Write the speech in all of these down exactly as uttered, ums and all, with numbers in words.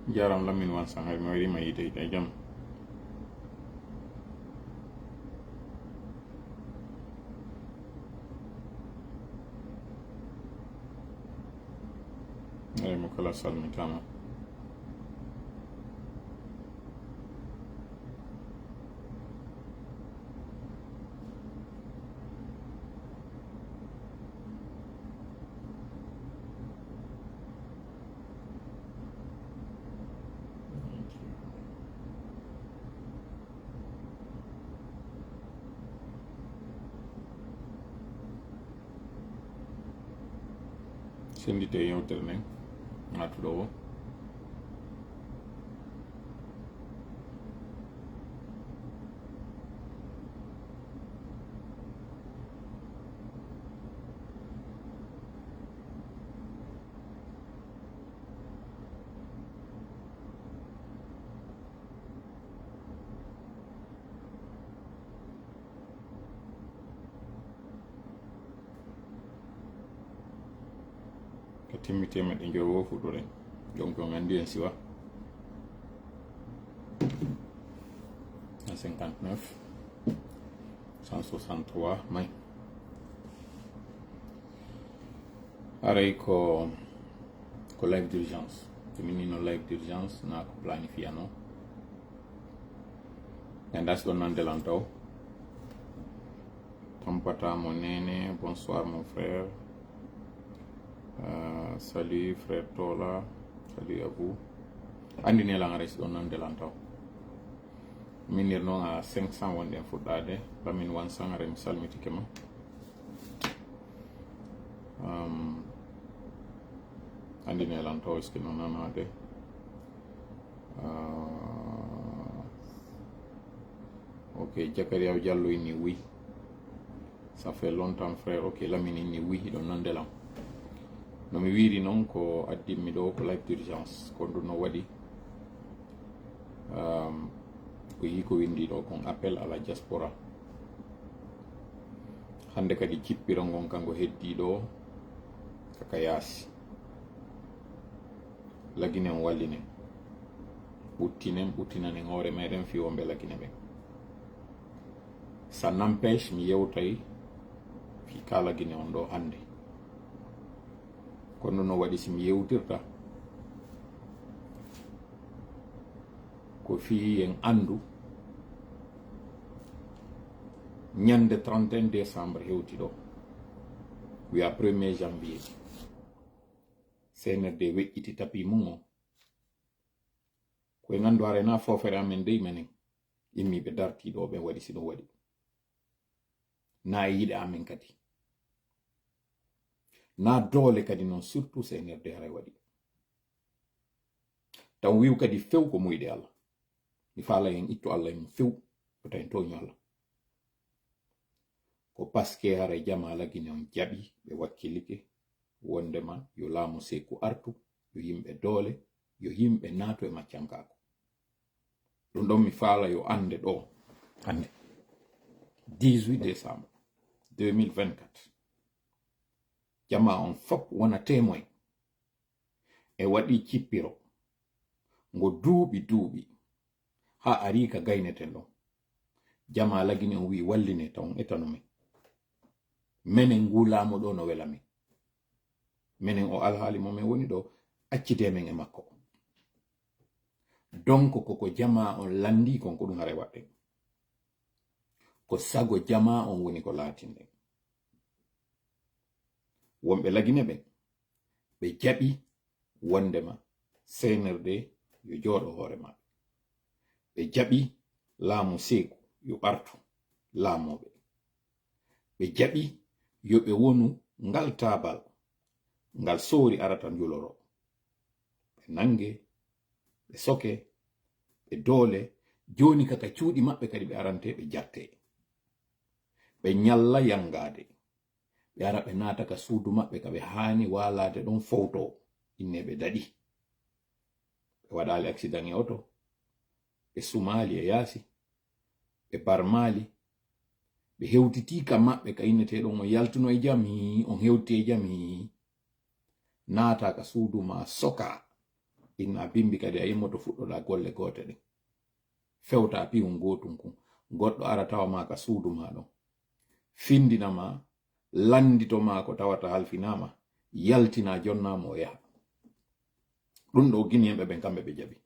Jaaraama Lamine Wan Sangaye, mi wariima yiide, yiide jam. Eyi, mo kala salmitaama. Sennditee yewtere nden, naatuɗo o. Ka timmi teemeɗɗe jowo fuɗɗuren. Donc, on anndi en siwa. Cent cinquante-neuf, cent soixante-trois, may. Haray ko, ko live d'urgence. Ko min ni no live d'urgence, na ko planifié no. Gandas ɗon nande lan taw. Tampata mo Nene, bonsoir mon frère. Euh, salut frère Tola, salut à vous. Anndinee lan haray si ɗon nande lan taw. Minir noon à cinq cents wonɗen fuɗɗaade. Lamin Wan Sangaye, mi salmitike ma. Um, anndinee lan taw, est-ce que no nanaade? Ah, ok, Jakariya Jallo inni oui. Ça fait longtemps, frère. Ok, Lamine inni oui, hiɗon nande lan. No mi wiiri non, ko addimmi ɗo ko live d'urgence. Ko ɗum no waɗi, um, ko yii ko windi ɗo kon, appel à la diaspora. Hannde kadi cippiro ngon kanko heddii ɗo kaka yaasi. Laginen, wallinen, ɓuttinen, ɓuttinanen hoore meɗen fii wonɓe Lagine ɓen. Ça n'empêche, mi yewtay fii ka Lagine on ɗo hannde. Kono no waɗi si mi yewtirta, ko fii en anndu ñannde trente et un décembre hewti ɗo, wiya premier janvier. C N R D weƴƴiti tapis mum on. Ko en anndu haray na foofere amen dey menen, immiiɓe dartii ɗo ɓen waɗi si ɗum waɗi. Na e yiɗe amen kadi. Na doole kadi non, surtout C N R D haray waɗi. Taw wi'u kadi few ko muyɗe Alla. Mi faala en ittu Alla e mum few, ko tawi en tooñu Alla. Ko paske haray jamaa Lagine on jaɓi, ɓe wakkilike wondema yo laamu Seeku artu, yo yimɓe doole, yo yimɓe naatu e maccankaaku. Ɗum ɗon mi faala yo annde ɗo, hannde, dix-huit décembre deux mille vingt-quatre. Jamaa on fop wona témoin. E waɗi cippiro ngo duuɓi duuɓi, haa arii ka gayneten ɗon. Jamaa Lagine on wi'i, "Walline, taw on etano men. Menen nguu laamu ɗo no wela men. Menen o alhaali mo men woni ɗo, accidee men e makko." Donc, ko ko jamaa on lanndii kon, ko ɗum haray waɗɗen. Ko sago jamaa on woni ko laatinɗen. Wonɓe Lagine ɓen, ɓe jaɓi wondema C N R D yo jooɗo hoore maɓɓe. Ɓe jaɓi laamu Seeku yo ɓartu laamoo ɓe. Ɓe jaɓi yo ɓe wonu ngal taabal ngal soori arata njuloroo. Ɓe nannge, ɓe soke, ɓe doole, jooni ka ka cuuɗi maɓɓe kadi ɓe arante, ɓe jattee. Ɓe ñalla yanngaade. Ɓe ara ɓe naata ka suudu maɓɓe ka ɓe haani waalaade ɗon fowtoo, inne ɓe daɗi. Ɓe waɗaali accident e oto, ɓe sumaali e yaasi, ɓe barmaali, ɓe hewtitii ka maɓɓe ka innetee ɗon on yaltuno e jam hii, on hewti e jam hii. Naata ka suudu maa sokaa, Inna bimbi kadi a yimmoto fuɗɗoɗaa golle goote ɗen. Fewtaa piyun gootun kun. Goɗɗo ara tawa maa ka suudu maa ɗon. Findina maa, lanndito maa ko tawata halfinaama, yaltinaa jonnaa mo o yaha. Ɗun ɗoo Giniyenɓe ɓen kamɓe ɓe jaɓi.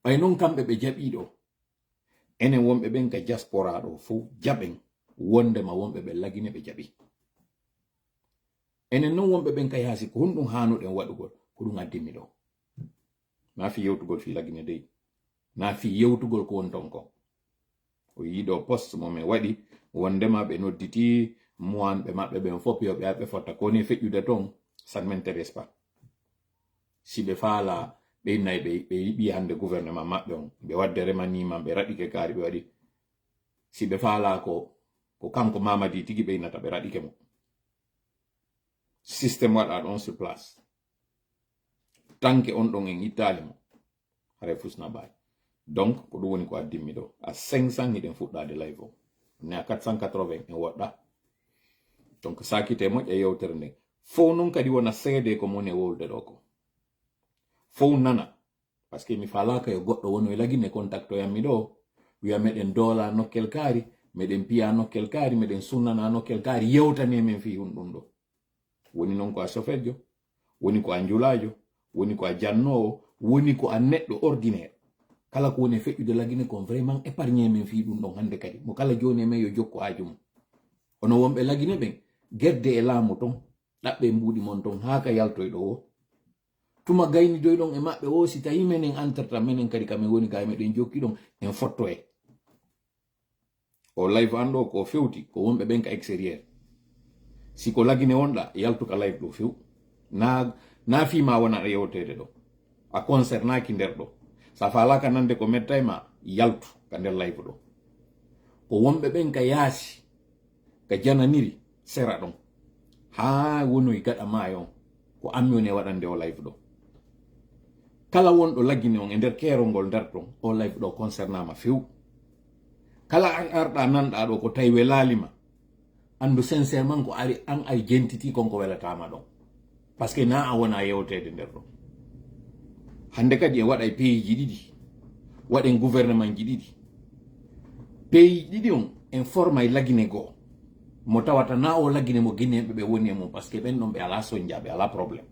Ɓay non kamɓe ɓe jaɓii ɗoo, enen wonɓe ɓen ka diaspora ɗoo fow jaɓen wondema wonɓe ɓen Lagine ɓe jaɓi. Enen non wonɓe ɓen ka yaasi, ko honɗun haanuɗen waɗugol? Ko ɗun addimmi ɗoo. Naa fii yewtugol fii Lagine dey. Naa fii yewtugol ko woni ton kon. O yi'i ɗoo post mo men waɗi, wondema ɓe nodditii muwanɓe maɓɓe ɓen fow yo ɓe ar ɓe fotta. Ko woni e feƴƴude ton, ça ne m'intéresse pas. Si ɓe faalaa, ɓe innay ɓe, ɓe yiɗi hannde gouvernement maɓɓe on, ɓe wadde remaniima, ɓe raɗike kaari, ɓe waɗi. Si ɓe faalaa ko, ko kanko Mamadi tigi ɓe innata, ɓe raɗike mo. Système waɗaa ɗon sur place. Tanke on ɗon en ittaali mo. Haray fusna ɓaay. Donc, ko ɗun woni ko addimmi ɗoo. À cinq cents hiɗen fuɗɗaade live on. Ne à quatre cent quatre-vingts en woɗɗaa. Donc, saakitee moƴƴa yewtere nden. Fow non kadi wona seedee ko mo woni e wowlude ɗoo kon. Fow nana. Parce que mi faalaaka yo goɗɗo wonu e Lagine kontaktoyammi ɗoo. Wi'a meɗen doolaa nokkel kaari, meɗen piyaa nokkel kaari, meɗen sunnanaa nokkel kaari, yewtanee men fii hun ɗun ɗoo. Woni non ko a sofeejo, woni ko a njulaajo, woni ko a jannoowo, woni ko a neɗɗo ordinaire. Kala ko woni e feƴƴude Lagine kon, vraiment épargne men fii ɗun ɗon hannde kadi. Mo kala jooni e men yo jokku haaju mum. Onon wonɓe Lagine ɓen, gedde e laamu ton, ɗaɓɓee mbuuɗi mon ton haa ka yaltoyɗo woo. Tuma gaynidoyɗon e maɓɓe woo, si tawii menen entre-temps, menen kadi ka men woni ga e meɗen jokki ɗon, en fottoyee. O live an ɗoo ko fewti, ko wonɓe ɓen ka extérieur. Si ko Lagine wonɗaa, yaltu ka live ɗoo few. Naa, naa fii maa wona aɗa yewteede ɗoo. A concernaaki nder ɗoo. Si a faalaaka nande ko mettay maa, yaltu ka nder live ɗoo. Ko wonɓe ɓen ka yaasi, ka jananiri, sera ɗon. Haa wonoy gaɗa maayo on. Ko an mi woni e waɗande o live ɗoo. Kala wonɗo Lagine on e nder keerol ngol nder ton, o live ɗoo concernaama few. Kala an arɗaa nanɗaa ɗoo ko tawi welaali ma, anndu sincèrement ko ari an ay jentitii kon ko welataa ma ɗon. Parce que naa a wonaa yewteede nder ɗon. Hannde kadi en waɗay pays ji ɗiɗi, waɗen gouvernement ji ɗiɗi. Pays ɗiɗi on en formay Lagine goo. Mo tawata naa o Lagine mo Gineeɓe ɓe woni e mum, parce que ɓen ɗon ɓe alaa sonja, ɓe alaa problème.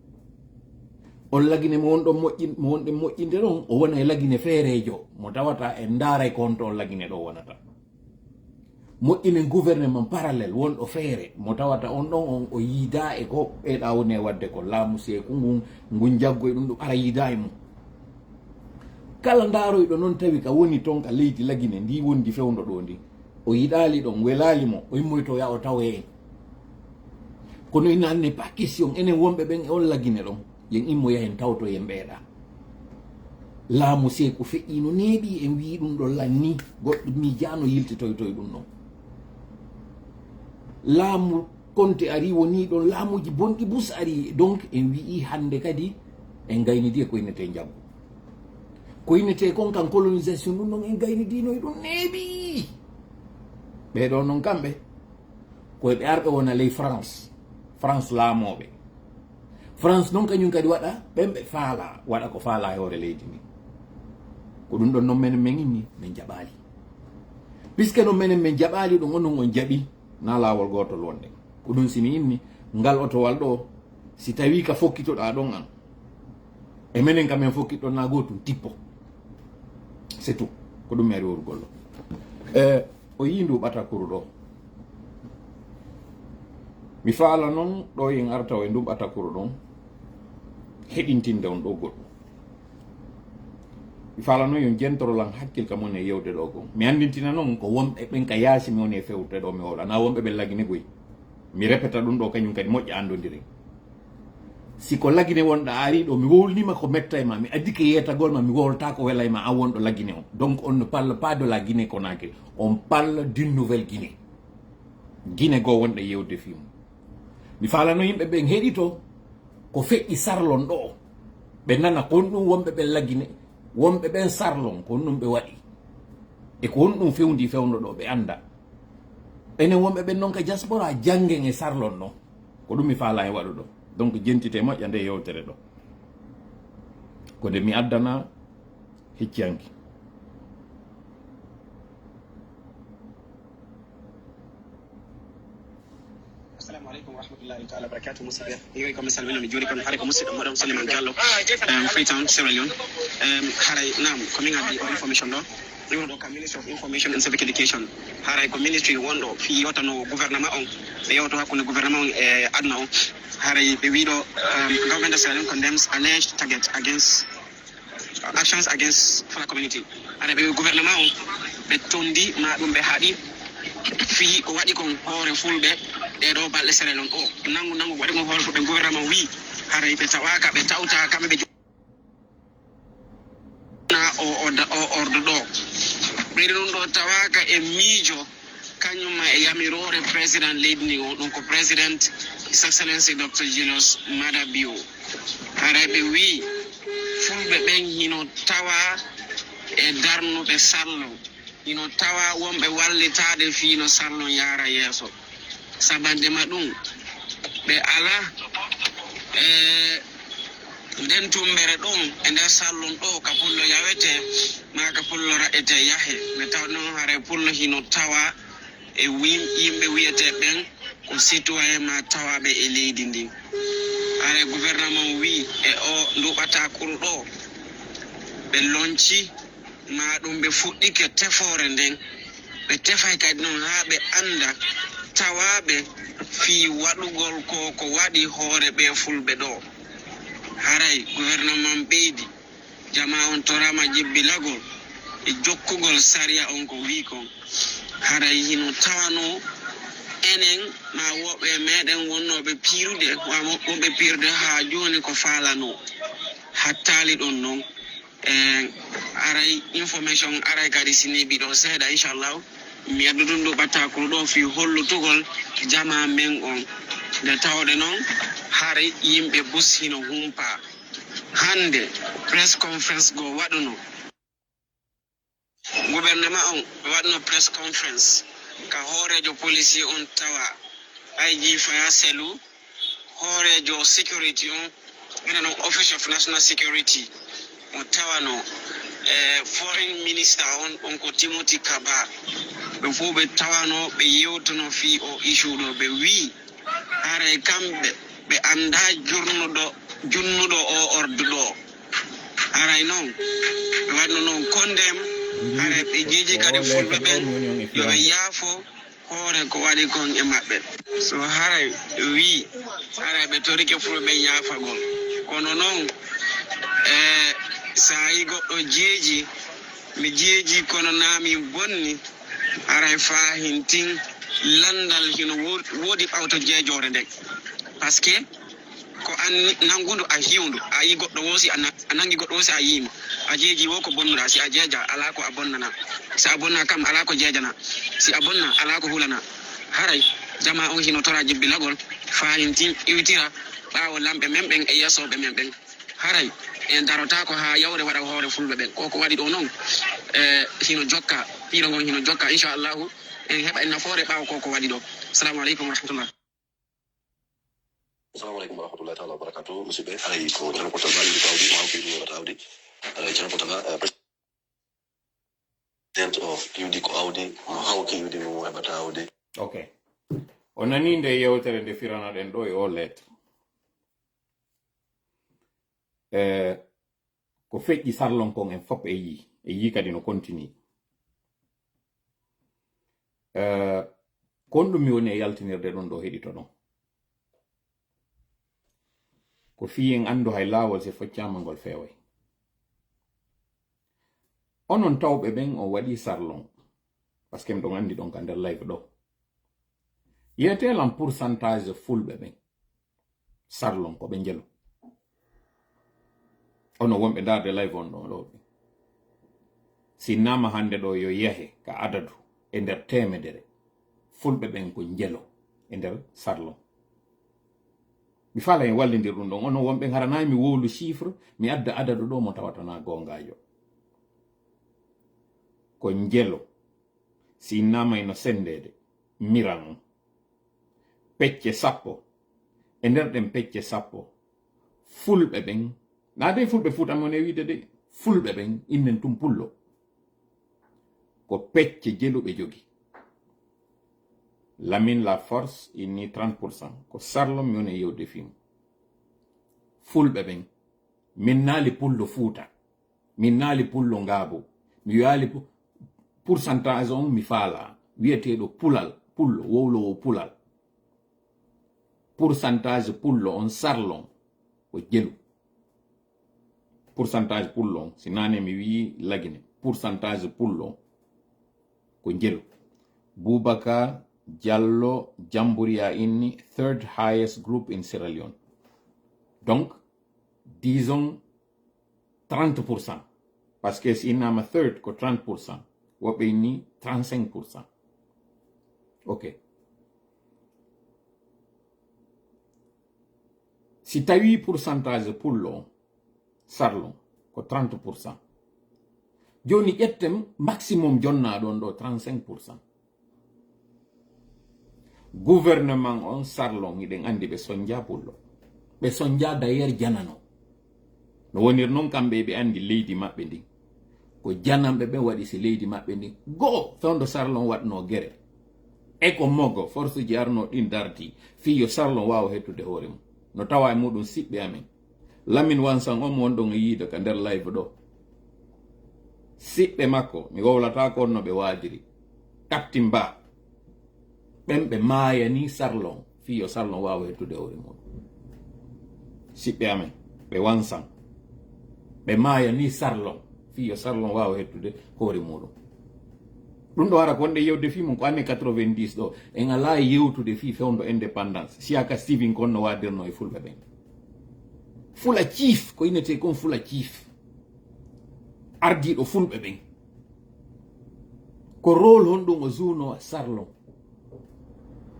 On Lagine mo wonɗon moƴƴin-, mo wonɗen moƴƴinde ɗon, o wona e Lagine feereejo, mo tawata en ndaaray ko honto on Lagine ɗoo wonata. Moƴƴinen gouvernement parallèle wonɗo feere, mo tawata on ɗon on o yiidaa e ko ɓeyɗaa woni e waɗde ko laamu seeku ngun, ngun jaggu e ɗum ɗum ara yiidaa e mum. Kala ndaaroyɗo non tawi ka woni ton ka leydi Lagine ndi wondi fewndo ɗoo ndi, o yiɗaali ɗon, welaali mo, o immoyto yaha o tawoyee en. Kono ina n'est pas question, enen wonɓe ɓen e on Lagine ɗon, yen immo yahen tawtoyen ɓeyɗaa. Laamu seeku feƴƴii no neeɓi, en wi'i ɗum ɗon lannii, goɗɗo miijaano yiltitoytoy ɗum ɗon. Laamu Konte arii wonii ɗon, laamuuji bonɗi bus arii, donc en wi'i hannde kadi en gaynidii e ko innetee njaggu. Ko innetee kon kan colonisation ɗum ɗon en gaynidiino e ɗum neeɓi. Ɓee ɗoo non kamɓe, ko e ɓe arɓe wona ley France, France laamooɓe. France non kañum kadi waɗa, ɓen ɓe faala, waɗa ko faala e hoore leydi ndi. Ko ɗum ɗon non menen men inni, men jaɓaali. Puisque non menen men jaɓaali ɗum, onon on jaɓi, na laawol gootol wonde. Ko ɗum si mi inni, ngal otowal ɗoo, si tawii ka fokkitoɗaa ɗon an, e menen ka men fokkitoɗon na gootum, tippo. C'est tout. Ko ɗum mi ari worugol ɗoo. E, o yii ndu ɓatakuru ɗoo. Mi faala non ɗoo yen arta e ndu ɓatakuru ɗon, heɗintinde on ɗoo goɗɗum. Mi faala non yon jentoro lan hakkil ka mon e yewde ɗoo kon. Mi anndintina non ko wonɓe ɓen ka yaasi mi woni e fewte ɗoo mi wowla. Na wonɓe ɓen Lagine goy. Mi repeta ɗum ɗoo kañum kadi moƴƴa anndondiren. Si ko Lagine wonɗa ari ɗoo, mi wowlniima ko metta e ma, mi addike yeetagol ma, mi wowlata ko wela e ma, an wonɗo Lagine on. Donc on ne parle pas de la Guinée Conakry, on parle d'une nouvelle Guinée. Guinée goo wonɗa yewde fii mum. Mi faalano yimɓe ɓen heɗito ko feƴƴi Sarlon ɗoo. Ɓe nana ko honɗum wonɓe ɓen Lagine, wonɓe ɓen Sarlon, ko honɗum ɓe waɗi. E ko honɗum fewndi fewndo ɗoo, ɓe annda. Enen wonɓe ɓen non ka diaspora, janngen e Sarlon non. Ko ɗum mi faalaa en waɗu ɗoo. Donc, jentite moƴƴa nde yewtere ɗoo. Ko nde mi addana hecci hanki. Assalamu alaikum wa rahmatullahi ta'ala wa barakatuh, musidɓe. Yo ko mi salmino, mi juuri kon. Haray ko musidɗo moɗon Suleiman Diallo, um, Freetown, Sierra Leone. Um, haray, naam, ko min addi o information ɗo. Ɗum ɗo ka Ministry of Information and Civic Education. Haray ko ministry wonɗo fii yewtano gouvernement on. Ɓe yewto hakkunde gouvernement on e aduna on. Haray ɓe wiiɗo, um, government of Sierra Leone condemns alleged target against actions against Fula community. Haray ɓe gouvernement on, ɓe tondi ma ɗum ɓe haɗi fii ko waɗi kon hoore Fulɓe ɗee ɗoo balɗe Sierra Leone o. Nangu, nangu ko waɗi kon hoore Fulɓe, gouvernement wii haray ɓe tawaaka, ɓe tawtaa kamɓe ɓe na o, o, o ordo ɗo. Ɓeydi ɗum ɗo tawaaka e miijo, kañum ma e yamiroore président leydi ndi on, ɗum ko président His Excellency Docteur Julius Maada Bio. Haray ɓe wii Fulɓe ɓen hino tawa e darnuɓe Sarlon, hino tawa wonɓe wallitaade fii no Sarlon yaara yeeso. Sabande ma ɗum, ɓe ala e nden tumbere ɗon e nder Sarlon ɗo ka pullo yawete, maa ka pullo raƴete yahe. Ɓe taw non haray pullo hino tawa e wim-, yimɓe wiyete ɓen ko citoyen maa tawaaɓe e leydi ndin. Haray gouvernement wii e o nduɓata kuru ɗo, ɓe lonci maa ɗum ɓe fuɗɗike tefoore nden. Ɓe tefay kadi non haa ɓe annda tawaaɓe fii waɗugol ko ko waɗi hoore ɓee Fulɓe ɗoo. Haray gouvernement ɓeydi, jamaa on toraama jibbilagol e jokkugol sariya on ko wii kon. Haray hino tawanoo enen maa woɓɓe e meɗen wonnooɓe piirude, maa mo-, woɓɓe piirude haa jooni ko faalanoo. Hattaali ɗon non. E, aray information, aray kadi si neeɓi ɗo seeɗa, inchallahu. Mi addu ɗum ɗo ɓattakuru ɗo fii hollutugol jamaa men on. Nde tawde non, hari yimɓe bus hino humpa. Hannde, press conference go waɗuno. Gouvernement on waɗno press conference ka hooreejo policier on tawa I G Faya Selu, hooreejo security on, ina non Office of National Security, mo tawano, eh, foreign minister on, on ko Timothy Kaba. Ɓe fof ɓe tawano, ɓe yewtuno fii o issue ɗo, ɓe wii, haray kamɓe, ɓe anndaa jurnuɗo, junnuɗo o ordu ɗo. Haray non, ɓe waɗno non kondem, haray ɓe jeeji kadi Fulɓe ɓen, yo ɓe yaafo hoore ko waɗi kon e maɓɓe. So haray wii, haray ɓe torike Fulɓe ɓen yaafagol. Kono non, e, so a yi goɗɗo jeeji, mi jeeji kono naa min bonni, haray faahintin lanndal hino wo-, woodi ɓawto jeejoore nden. Parce que ko an nanngundu a hiwndu, a yi goɗɗo woo si a na-, a nanngi goɗɗo woo si a yiimo, a jeeji woo ko bonnuɗaa, si a jeejaa alaa ko a bonnanaa, si a bonnaa kam alaa ko jeejanaa, si a bonnaa alaa ko hulanaa. Haray jamaa on hino toraa jibbilagol, faahintin, iwtira ɓaawo lamɓe men ɓen e yeesooɓe men ɓen. Haray en darotaako haa yawre waɗa hoore Fulɓe ɓen. Ko ko waɗi ɗoo non, e, hino jokka, piiro ngon hino jokka, inchallahu, en heɓa en nafoore ɓaawo ko ko waɗi ɗoo. Assalamu aleykum wa rahmatullah. Assalamu aleykum wa rahmatullahi taala wa barakatuh. Musidɓe, haray ko Thierno Portal Ba iwdi ko awdi, mo hawti iwdi mo heɓata awdi. Haray Thierno Portal Ba, eh, president of iwdi ko awdi, mo hawti iwdi mo heɓata awdi. Ok. O nani nde yewtere nde firanoɗen ɗo e o lettre. Eh, ko feƴƴi Sarlon kon en fof e yii, e yii kadi no continue. Eh, ko honɗum mi woni e yaltinirde ɗum ɗo heɗito ɗon? Ko fii en anndu hay laawol si foccaama ngol feeway. Onon tawɓe ɓen on waɗii Sarlon, parce que miɗon anndi ɗon ka nder live ɗo. Yiyetee lan pourcentage Fulɓe ɓen Sarlon ko ɓe njelo. Onon wonɓe ndaarde live on ɗon ɗo. Si innama hannde ɗo yo yahe ka adadu e nder teemedere, Fulɓe ɓen ko njelo e nder Sarlon. Mi faalaa en wallindir ɗum ɗon. Onon wonɓe haranaa mi wowlu chiffre, mi adda adadu ɗo mo tawata na goongaajo. Ko njelo. Si innama ino senndeede, miran on. Pecce sappo. E nder ɗen pecce sappo, Fulɓe ɓen Naa dey fulɓe Fuuta mo ne wiide de, fulɓe ɓen innen tun pullo. Ko pecce jeluɓe jogi. Lamin la force inni trente pour cent. Ko sarlon mi woni e yewde fii mun. Fulɓe ɓen, min naali pullo Fuuta. Min naali pullo Ngaabo. Mi wiyaali pu-, pourcentage on mi faalaa. Wiyeteeɗo pulal, pullo, wowlowo pulal. Pourcentage pullo on sarlon ko jelu. Pourcentage pullo on, si naane mi wiyi Lagine, pourcentage pullo ko jelu. Boubacar Diallo Jamburia inni third highest group in Sierra Leone. Donc, disons trente pour cent. Parce que si innama third ko trente pour cent. Woɓɓe inni trente-cinq pour cent. Ok. Si tawi pourcentage pullo on, sarlon, ko trente pour cent. Jooni ƴetten maximum jonnaa ɗon ɗo trente-cinq pour cent. Gouvernement on sarlon, hiɗen andi ɓe sonja pullo. Ɓe sonja d'ailleurs janano. No wonir non kamɓe ɓe andi leydi maɓɓe ndin. Ko jananɓe ɓen waɗi si leydi maɓɓe ndin. Go'o, fewndo sarlon waɗno gere. E ko mogo, force ji arno ɗin darti. Fii yo sarlon waawa hettude hoore mum. No tawa e muɗum siɓɓe amen. Lamin Wansan on mo wonɗon e yiide ka nder live ɗo. Siɓɓe makko, mi wowlataako on no ɓe waajiri. Captain Ba. Ɓen ɓe maayani sarlon, fii yo sarlon waawa hettude hoore muɗum. Siɓɓe amen, ɓe Wansan. Ɓe maayani sarlon, fii yo sarlon waawa hettude hoore muɗum. Ɗum ɗo wara ko wonde yewde fii mum ko année quatre-vingt-dix ɗo. En alaa yewtude fii fewndo indépendance. Siyaka Steven ko honno waadirno e fulɓe ɓen. Fula Chief, ko innetee kon Fula Chief. Ardiiɗo fulɓe ɓen. Ko rôle honɗum o jouno sarlon?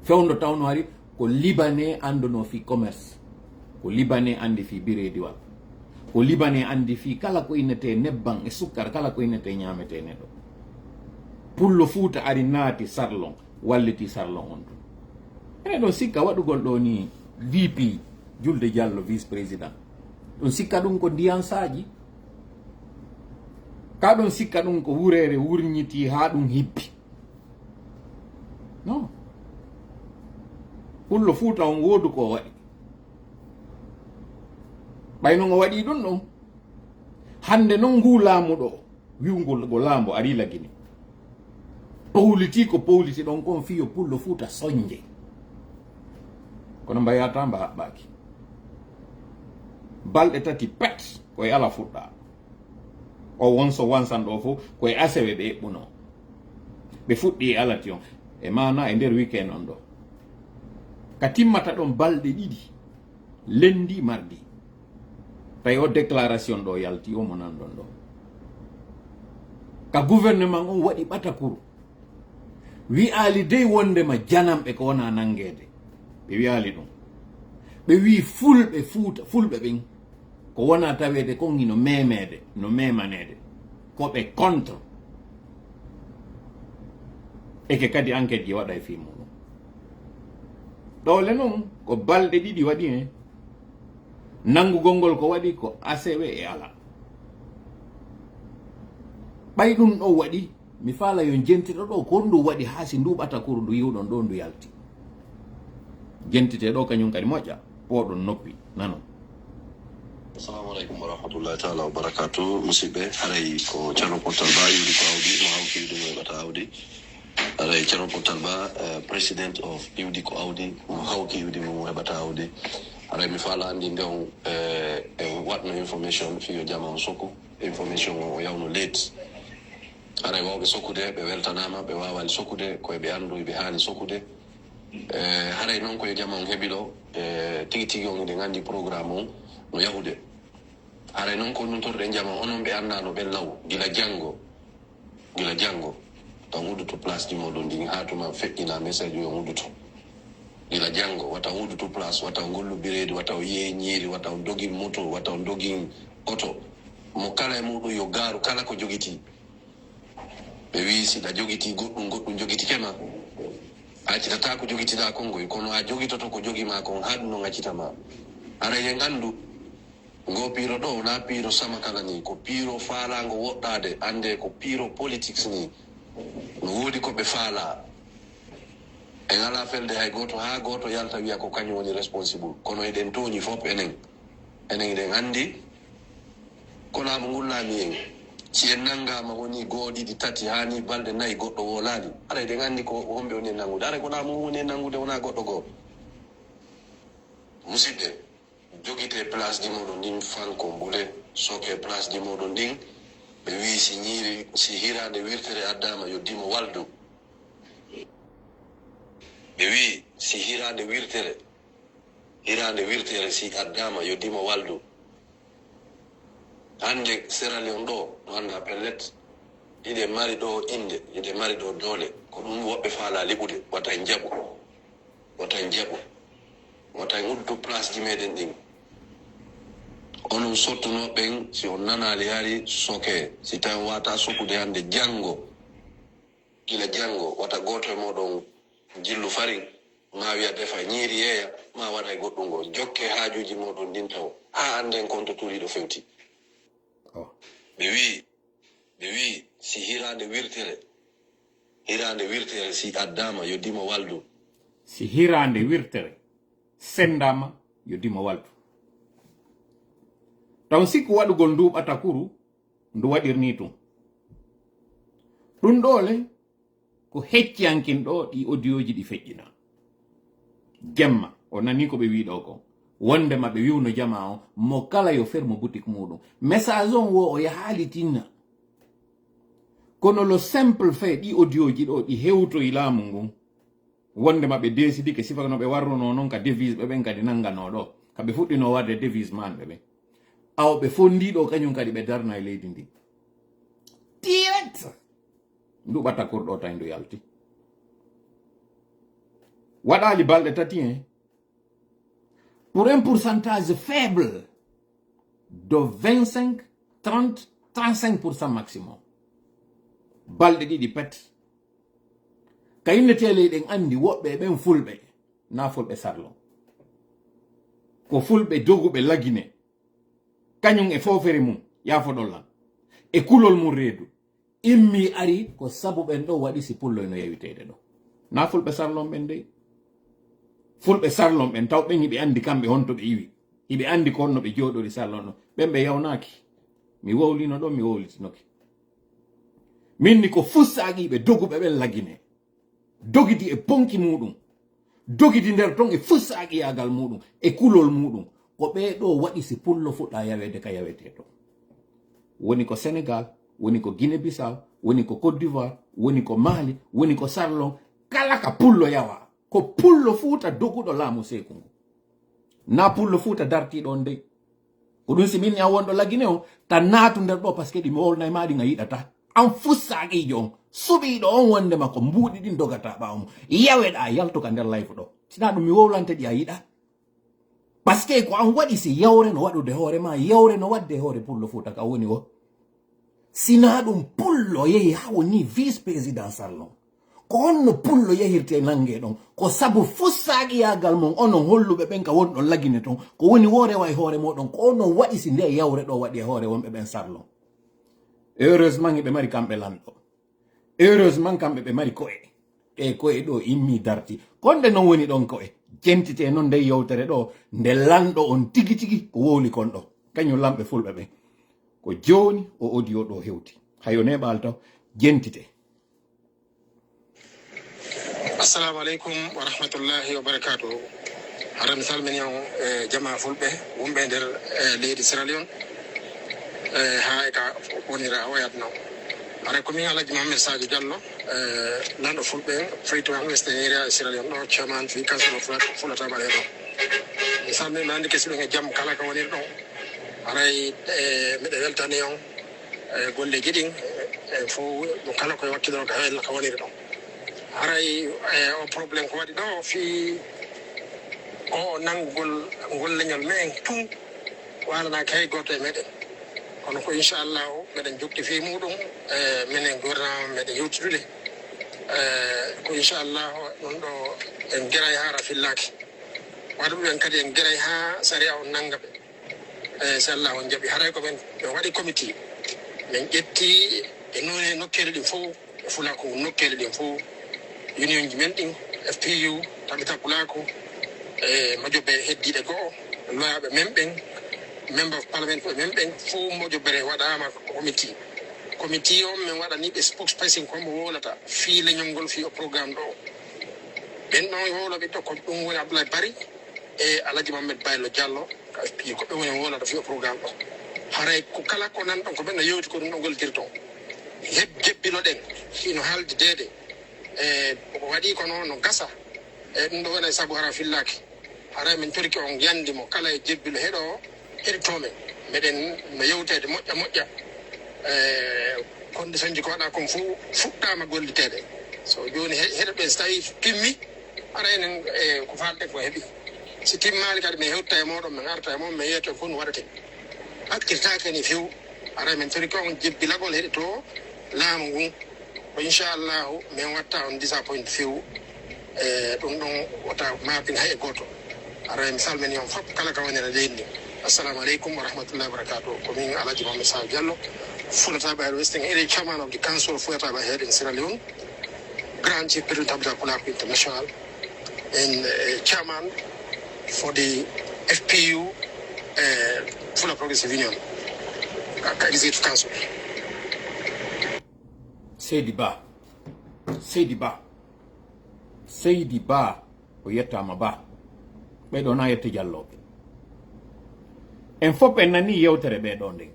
Fewndo tawno hari ko Libanais annduno fii commerce. Ko Libanais anndi fii bireediwal. Ko Libanais anndi fii kala ko innetee nebban e sukkar, kala ko innetee ñaametee neɗɗo. Pullo Fuuta ari naati sarlon, walliti sarlon on tun. Ene ɗon sikka waɗugol ɗo ni V P Julde Jallo vice président. Ɗum sikka ɗum ko ndiyan saaƴi. Ka ɗum sikka ɗum ko wureere wurñiti haa ɗum hibbi. Non. Pullo Fuuta on woodu ko o waɗi. Ɓay non o waɗi ɗum ɗon. Hannde non ngu laamu ɗo, wi'ugol ko laamu ari Lagine. Powliti ko powliti ɗon kon fii yo Pullo Fuuta sonje. Kono mba yaata mba haɓɓaaki. Balɗe tati pet, ko e ala fuɗɗa. O won so wansan ɗo fof, ko e asewe ɓe eɓɓuno. Ɓe fuɗɗi e alati on. E maana e nder weekend on ɗo. Ka timmata ɗon balɗe ɗiɗi. Lundi, mardi. Tawi o déclaration ɗo yalti, o mo nanɗon ɗo. Ka gouvernement on waɗi ɓatakuru. Wi'aali dey wondema jananɓe ko wona nangeede. Ɓe wi'aali ɗum. Ɓe wi'i fulɓe Fuuta, fulɓe ɓen ko wona taweede kon hino memeede, no memaneede. Ko ɓe contre. Eke kadi enquête ji waɗa e fii muɗum. Ɗowle non ko balɗe ɗiɗi waɗi en. Nanngugol ngol ko waɗi ko asewe e ala. Ɓay ɗum ɗon waɗi, mi faala yo jentito ɗo ko honɗum waɗi haa si ndu ɓatakuru ndu yi'uɗon ɗo ndu yalti. Jentitee ɗo kañum kadi moƴƴa, pooɗon noppi, nanon. Assalamu alaikum warahmatullahi taala wabarakatuh. Musidɓe, haray ko Ceerno Pottal Ba iwdi ko awdi, mo hawti iwdi mo heɓata awdi. Haray Ceerno Pottal Ba, eh, President of iwdi ko awdi, mo hawti iwdi mo heɓata awdi. Haray mi faala anndi nde on, eh, e waɗno information fii yo jama on soku. Information on o yawno late. Haray wawɓe sokude, ɓe weltanaama, ɓe waawaali sokude, ko e ɓe anndu ɓe haani sokude. Eh, haray non ko yo jama on heɓilo, eh, tigi tigi on hiɗen anndi programme on no yahude. Haray non ko ɗum torɗen jama, onon ɓe anndaano ɓen law, gila janngo, gila janngo, taw uddutu place ji mooɗon ɗin, haa tuma feƴƴina message on uddutu. Gila janngo, wata uddutu place, wata ngollu bireedi, wata o yeeyi ñiiri, wata o dogi moto, wata o dogi oto. Mo kala e muɗum yo gaaru kala ko jogiti. Ɓe wi'i, si ɗa jogiti goɗɗum, goɗɗum jogitike ma, a accitataa ko jogitiɗaa kon ngoy, kono a jogitoto ko jogi ma kon, haa ɗum non accita ma. Haray en anndu, Ngoo piiro ɗoo wonaa piiro sama kala nii, ko piiro faalaango woɗɗaade, anndee ko piiro politics nii. No woodi ko ɓe faalaa. En alaa felde hay gooto haa gooto yalta wi'a ko kañum woni responsible. Kono eɗen tooñi fof enen. Enen eɗen anndi ko laamu ngun laami en. Si en nanngaama wonii goo, ɗiɗi, tati, haa nii balɗe nayi goɗɗo woolaali, hara eɗen anndi ko homɓe woni en nanngude. Hara ko laamu ngun woni en nanngude, wonaa goɗɗo goo. Musidɓe, jogitee placeji mooɗon ɗin fanko mbule, sokee placeji mooɗon ɗin. Ɓe wi'i si ñiiri, si hiraande wirtere addaama yo dimo waldu. Ɓe wi'i si hiraande wirtere, hiraande wirtere si addaama yo dimo waldu. Hannde Sierra Leone ɗoo, no anndaa pellet, hiɗen mari ɗoo innde, hiɗen mari ɗoo doole. Ko ɗum woɓɓe faalaa liɓude, wata en jaɓu. Wata en jaɓu. Wata en uddu placeji meɗen ɗin. Onon sottunooɓe ɓen, si on nanaali hari, sokee. Si tawi on waawataa sokude hannde, janngo, gila janngo, wata gooto e mooɗon jillu farin, maa wi'a defa ñiiri yeeya, maa waɗa e goɗɗum goo. Jokkee haajuuji mooɗon ɗin tawo. Haa annden ko on to tuuriiɗo fewti. Oh. Ɓe wi'i, ɓe wi'i, si hiraande wirtere, hiraande wirtere si addaama, yo dimo waldu. Si hiraande wirtere senndaama, yo dimo waldu. Taw sikku waɗugol ndu ɓatakuru, ndu waɗirnii tun. Ɗun ɗoo le, ko hecciyankin ɗoo ɗi odiyooji ɗi feƴƴinaa. Jemma, o nanii ko ɓe wi'i ɗoo kon. Wondema ɓe wi'uno jamaa on, mo kala yo fermo boutique muuɗum. Message on wo o yahaali tinna. Kono le simple fait, ɗi odiyooji ɗoo, ɗi hewtoyi laamu ngun. Wondema ɓe deesidike sifa no ɓe warrunoo non ka devise ɓe ɓen kadi nannganoo ɗoo. Ka ɓe fuɗɗinoo warde devise man ɓe ɓen. Awa ɓe fondii ɗoo kañum kadi ɓe darna e leydi ndin. Direct! Ndu ɓatakurɗo tawi ndu yalti. Waɗaali balɗe tati, hein. Pour un pourcentage faible de vingt-cinq, trente, trente-cinq pour cent maximum. Balɗe ɗiɗi pet. Ka innetee ley ɗen anndi woɓɓe e ɓen fulɓe, naa fulɓe sarlon. Ko fulɓe doguɓe lagine. Kañum e foofere mum, yaafo ɗon lan. E kulol mum reedu. Immi ari ko sabu ɓen ɗon waɗi si pullo no yawiteede ɗo. Naa fulɓe sarlon ɓen dey. Fulɓe sarlon ɓen taw ɓen hiɓe anndi kamɓe honto ɓe iwi. Hiɓe anndi ko honno ɓe jooɗori sarlon ɗon. Ɓen ɓe yawnaaki. Mi wowlino ɗon, mi wowlitinoke. Min ni ko fussaaqiiɓe doguɓe ɓen lagine. Dogiti e ponki muuɗum. Dogiti nder ton e fussaaqiiyaagal muuɗum. E kulol muuɗum. Ko ɓee ɗoo waɗi si pullo fuɗɗaa yaweede ka yawetee ton. Woni ko Senegal, woni ko Guinée Bissau, woni ko Côte d'Ivoire, woni ko Mali, woni ko Sarlon. Kala ka pullo yawaa. Ko pullo Fuuta doguɗo laamu seeku ngu. Naa pullo Fuuta dartiiɗo on dey. Ko ɗum si min e an wonɗo Lagine on, ta naatu nder ɗoo, parce que ɗi mi wowlnay maa ɗin a yiɗataa. An fussaaqiijo on, suɓiiɗo on wondema ko mbuuɗi ɗin dogataa ɓaawo mum. Yaweɗaa, yaltu ka nder live ɗoo. Si naa ɗum mi wowlante ɗi a yiɗaa. Parce que ko an waɗi si yawre no waɗude hoore maa, yawre no waɗde hoore pullo Fuuta ka woni wo. Si naa ɗum pullo yehi haa woni vice président Sarlon. Ko honno pullo yahirte nannge ɗon? Ko sabu fussaaqiiyaagal mon onon holluɓe ɓen ka wonɗon Lagine ton. Ko woni wo rewa e hoore mooɗon. Ko onon waɗi si nde yawre ɗoo waɗi e hoore wonɓe ɓen Sarlon. Heureusement hiɓe mari kamɓe lanɗo. Heureusement kamɓe ɓe mari ko'e. Ɗe ko'e ɗoo immi darti. Kon nde non woni ɗon ko'e. Jentite non nde yewtere ɗoo. Nde lanɗo on tigi tigi ko wowli kon ɗoo. Kañum lamɓe fulɓe ɓen. Ko jooni o audio ɗoo hewti. Hayo neeɓaali taw. Jentite. Assalamu aleykum wa rahmatullahi wa barakatuhu. Hara mi salmini on, eh, jamaa fulɓe wonɓe nder, eh, leydi Sierra Leone, eh, haa e ka wonira o yadno. Hara ko min Alhaji Mohammed Sadio Diallo, eh, lanɗo fulɓe, Freetown, Western Area e Sierra Leone ɗo, chairman fi Council of Fula-, Fulata Balere ɗo. Mi salmini mi anndi kesi ɗon e jam kala ka woniri ɗon. Haray, eh, miɗo weltani on, eh, golleeji ɗin, eh, fow ɗum kala koye wakkiloo ka heen ka woniri ɗon. Haray, eh, o problème ko waɗi ɗo fii o nanngugol ngol leñol men tun waalanaaki hay gooto e meɗen. Kono ko inchallahu meɗen jokki fii muɗum, eh, minen gouvernement meɗen yewtidule. Eh, ko inchallahu ɗum ɗo en geray haa ra fillaaki. Waɗuɓe ɓen kadi en geray haa sariya on nannga ɓe. Eh, si Allah on jaɓi, haray ko men, ɓe waɗi committee. Men ƴetti e noone nokkeeli ɗin fof, e Fulaaku ngun nokkeeli ɗin fof, unionji men ɗin, F P U, Tabita Pulaaku, e majjobe heddiiɗe go'o, loyaaɓe men ɓen, member of parliament ɓe men ɓen, fof majjobere waɗaama ko committee. Committee on men waɗani ɓe spokesperson ko mo wowlata fii leñol ngol, fii o programme ɗo. Ɓen ɗon e wowla ɓe ɗo ko ɗum woni Abdoulaye Barry e Alhaji Mohamed Baylo Diallo, ka F P U, ko ɓe woni wowlata fii o programme ɗo. Haray ko kala ko nan ɗon ko ɓen no yewti ko ɗum ɗon gollitirton. Heb jebbilo ɗen, hino haaldi deede. E ko waɗi ko noon no gasa. E ɗum ɗo wona e sabu hara fillaaki. Haray min torike on yandi mo kala e jebbilo heɗo heɗotoo men. Meɗen no yewteede moƴƴa moƴƴa. E conditionji ko waɗa kon fof fuɗɗaama golliteede. So jooni he-, heɗoɗen so tawi timmi, ara enen, e ko faalɗen ko heɓi. Si timmaali kadi, min hewta e mooɗon, min arta e mon, min yewta e fof no waɗate. Hakkiltaake ni few. Ara min torike on jebbilagol heɗotoo laamu ngun. Ko inchallahu, min watta on disappoint few. E ɗum ɗon wota maapin hay e gooto. Ara mi salmini on fof, kala ka woni e leydi ndi. Assalamu alaikum wa rahmatullahi wa barakatuh. Ko min Alhaji Mohamed Sall Diallo, Fulata Bayero Western Area, chairman of the Council of Fulata Bayero in Sierra Leone, Grand Chief President Tabita Pulaaku International, and, uh, chairman for the F P U, uh, Fula Progressive Union, uh, Executive Council. Seydi Ba, Seydi Ba, Seydi Ba, o yettaama Ba. Ɓee ɗoo na yette jallooɓe. En fof en nanii yewtere ɓee ɗoo nden.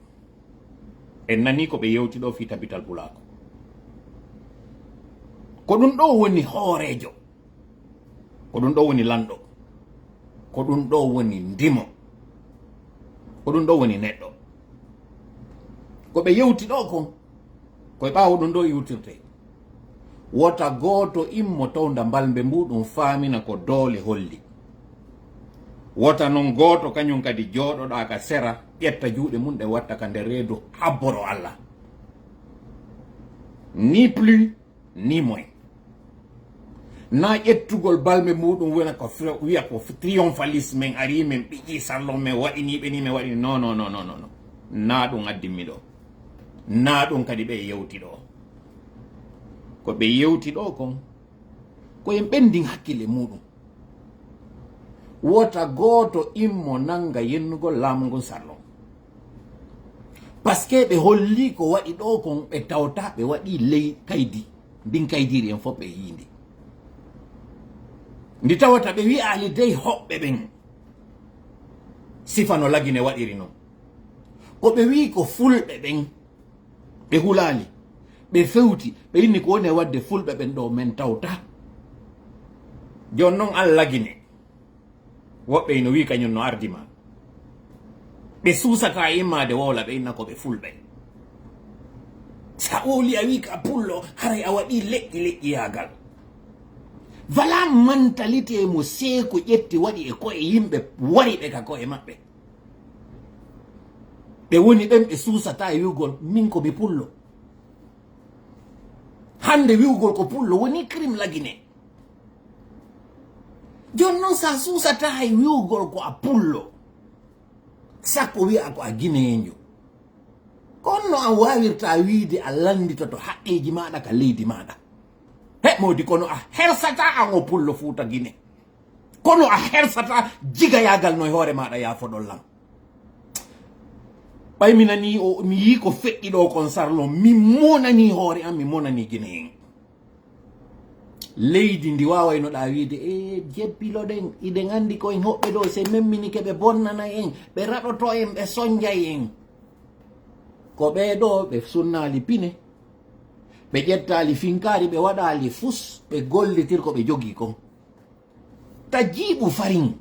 En nanii ko ɓe yewti ɗoo fii Tabital Pulaaku. Ko ɗum ɗoo woni hooreejo. Ko ɗum ɗoo woni lanɗo. Ko ɗum ɗoo woni ndimo. Ko ɗum ɗoo woni neɗɗo. Ko ɓe yewti ɗoo kon, ko e ɓaawo ɗum ɗoo iwtirtee. Wota gooto immo townda mbalmbe muuɗum faamina ko doole holli. Wota non gooto kañum kadi jooɗoɗaa ka sera, ƴetta juuɗe mum ɗe watta ka nder reedu habboro Alla. Ni plus, ni moins. Na ƴettugol balme muuɗum wona ko fri-, wiya ko triomphalisme, men ari, men ɓiƴi salon, men waɗini ɓe ni, men waɗini. Non, non, non, non, non, non. Na ɗum addimmi ɗo. Na ɗum kadi ɓe yewti ɗo. Ko ɓe yewti ɗo kon, ko en ɓendin hakkille muuɗum. Wota gooto immo nanga yennugol laamu ngun salon. Parce que ɓe holli ko waɗi ɗo kon, ɓe tawta ɓe waɗi ley kaydi. Ndin kaydiri en fof ɓe yii ndi. Ndi tawata ɓe wi'aali dey hoɓɓe ɓen. Sifa no Lagine waɗiri non. Ko ɓe wi'i ko fulɓe ɓen. Ɓe hulaali. Ɓe fewti. Ɓe inni ko woni e waɗde fulɓe ɓen ɗo men tawta. Jooni non an Lagine. Woɓɓe ino wi'i kañum no ardi ma. Ɓe suusataa immaade wowla ɓe inna ko ɓe fulɓe. Sa wowli a wi'i ka pullo, haray a waɗi leƴƴi leƴƴiyaagal. Voilà mentalité mo Seeku ƴetti waɗi e ko'e yimɓe, wari ɓe ka ko'e maɓɓe. Ɓe woni ɓen ɓe suusataa e wi'ugol, min ko mi pullo. Hannde wi'ugol ko pullo woni crime Lagine. Jooni non, sa suusataa hay wi'ugol ko a pullo, sakko wi'a ko a Gineyeenjo, ko honno a waawirta wi'ude a lannditoto haqqeeji maaɗa ka leydi maaɗa? He, moodi, kono a hersataa an o pullo Fuuta Gine. Kono a hersataa jigayaagal no e hoore maaɗa, yaafoɗon lan. Ɓay mi nanii o, mi yii ko feƴƴi ɗo kon sarlon, mi monanii hoore an, mi monanii Gine en. Leydi ndi waawaynoɗaa wiide, e jebbiloɗen, iɗen anndi ko en hoɓɓe ɗo, si memminike ɓe bonnanay en, ɓe raɗoto en, ɓe sonjay en. Ko ɓee ɗo ɓe sunnaali pine, ɓe ƴettaali finkaari, ɓe waɗaali fus, ɓe gollitir ko ɓe jogii kon. Ta jiiɓu farin,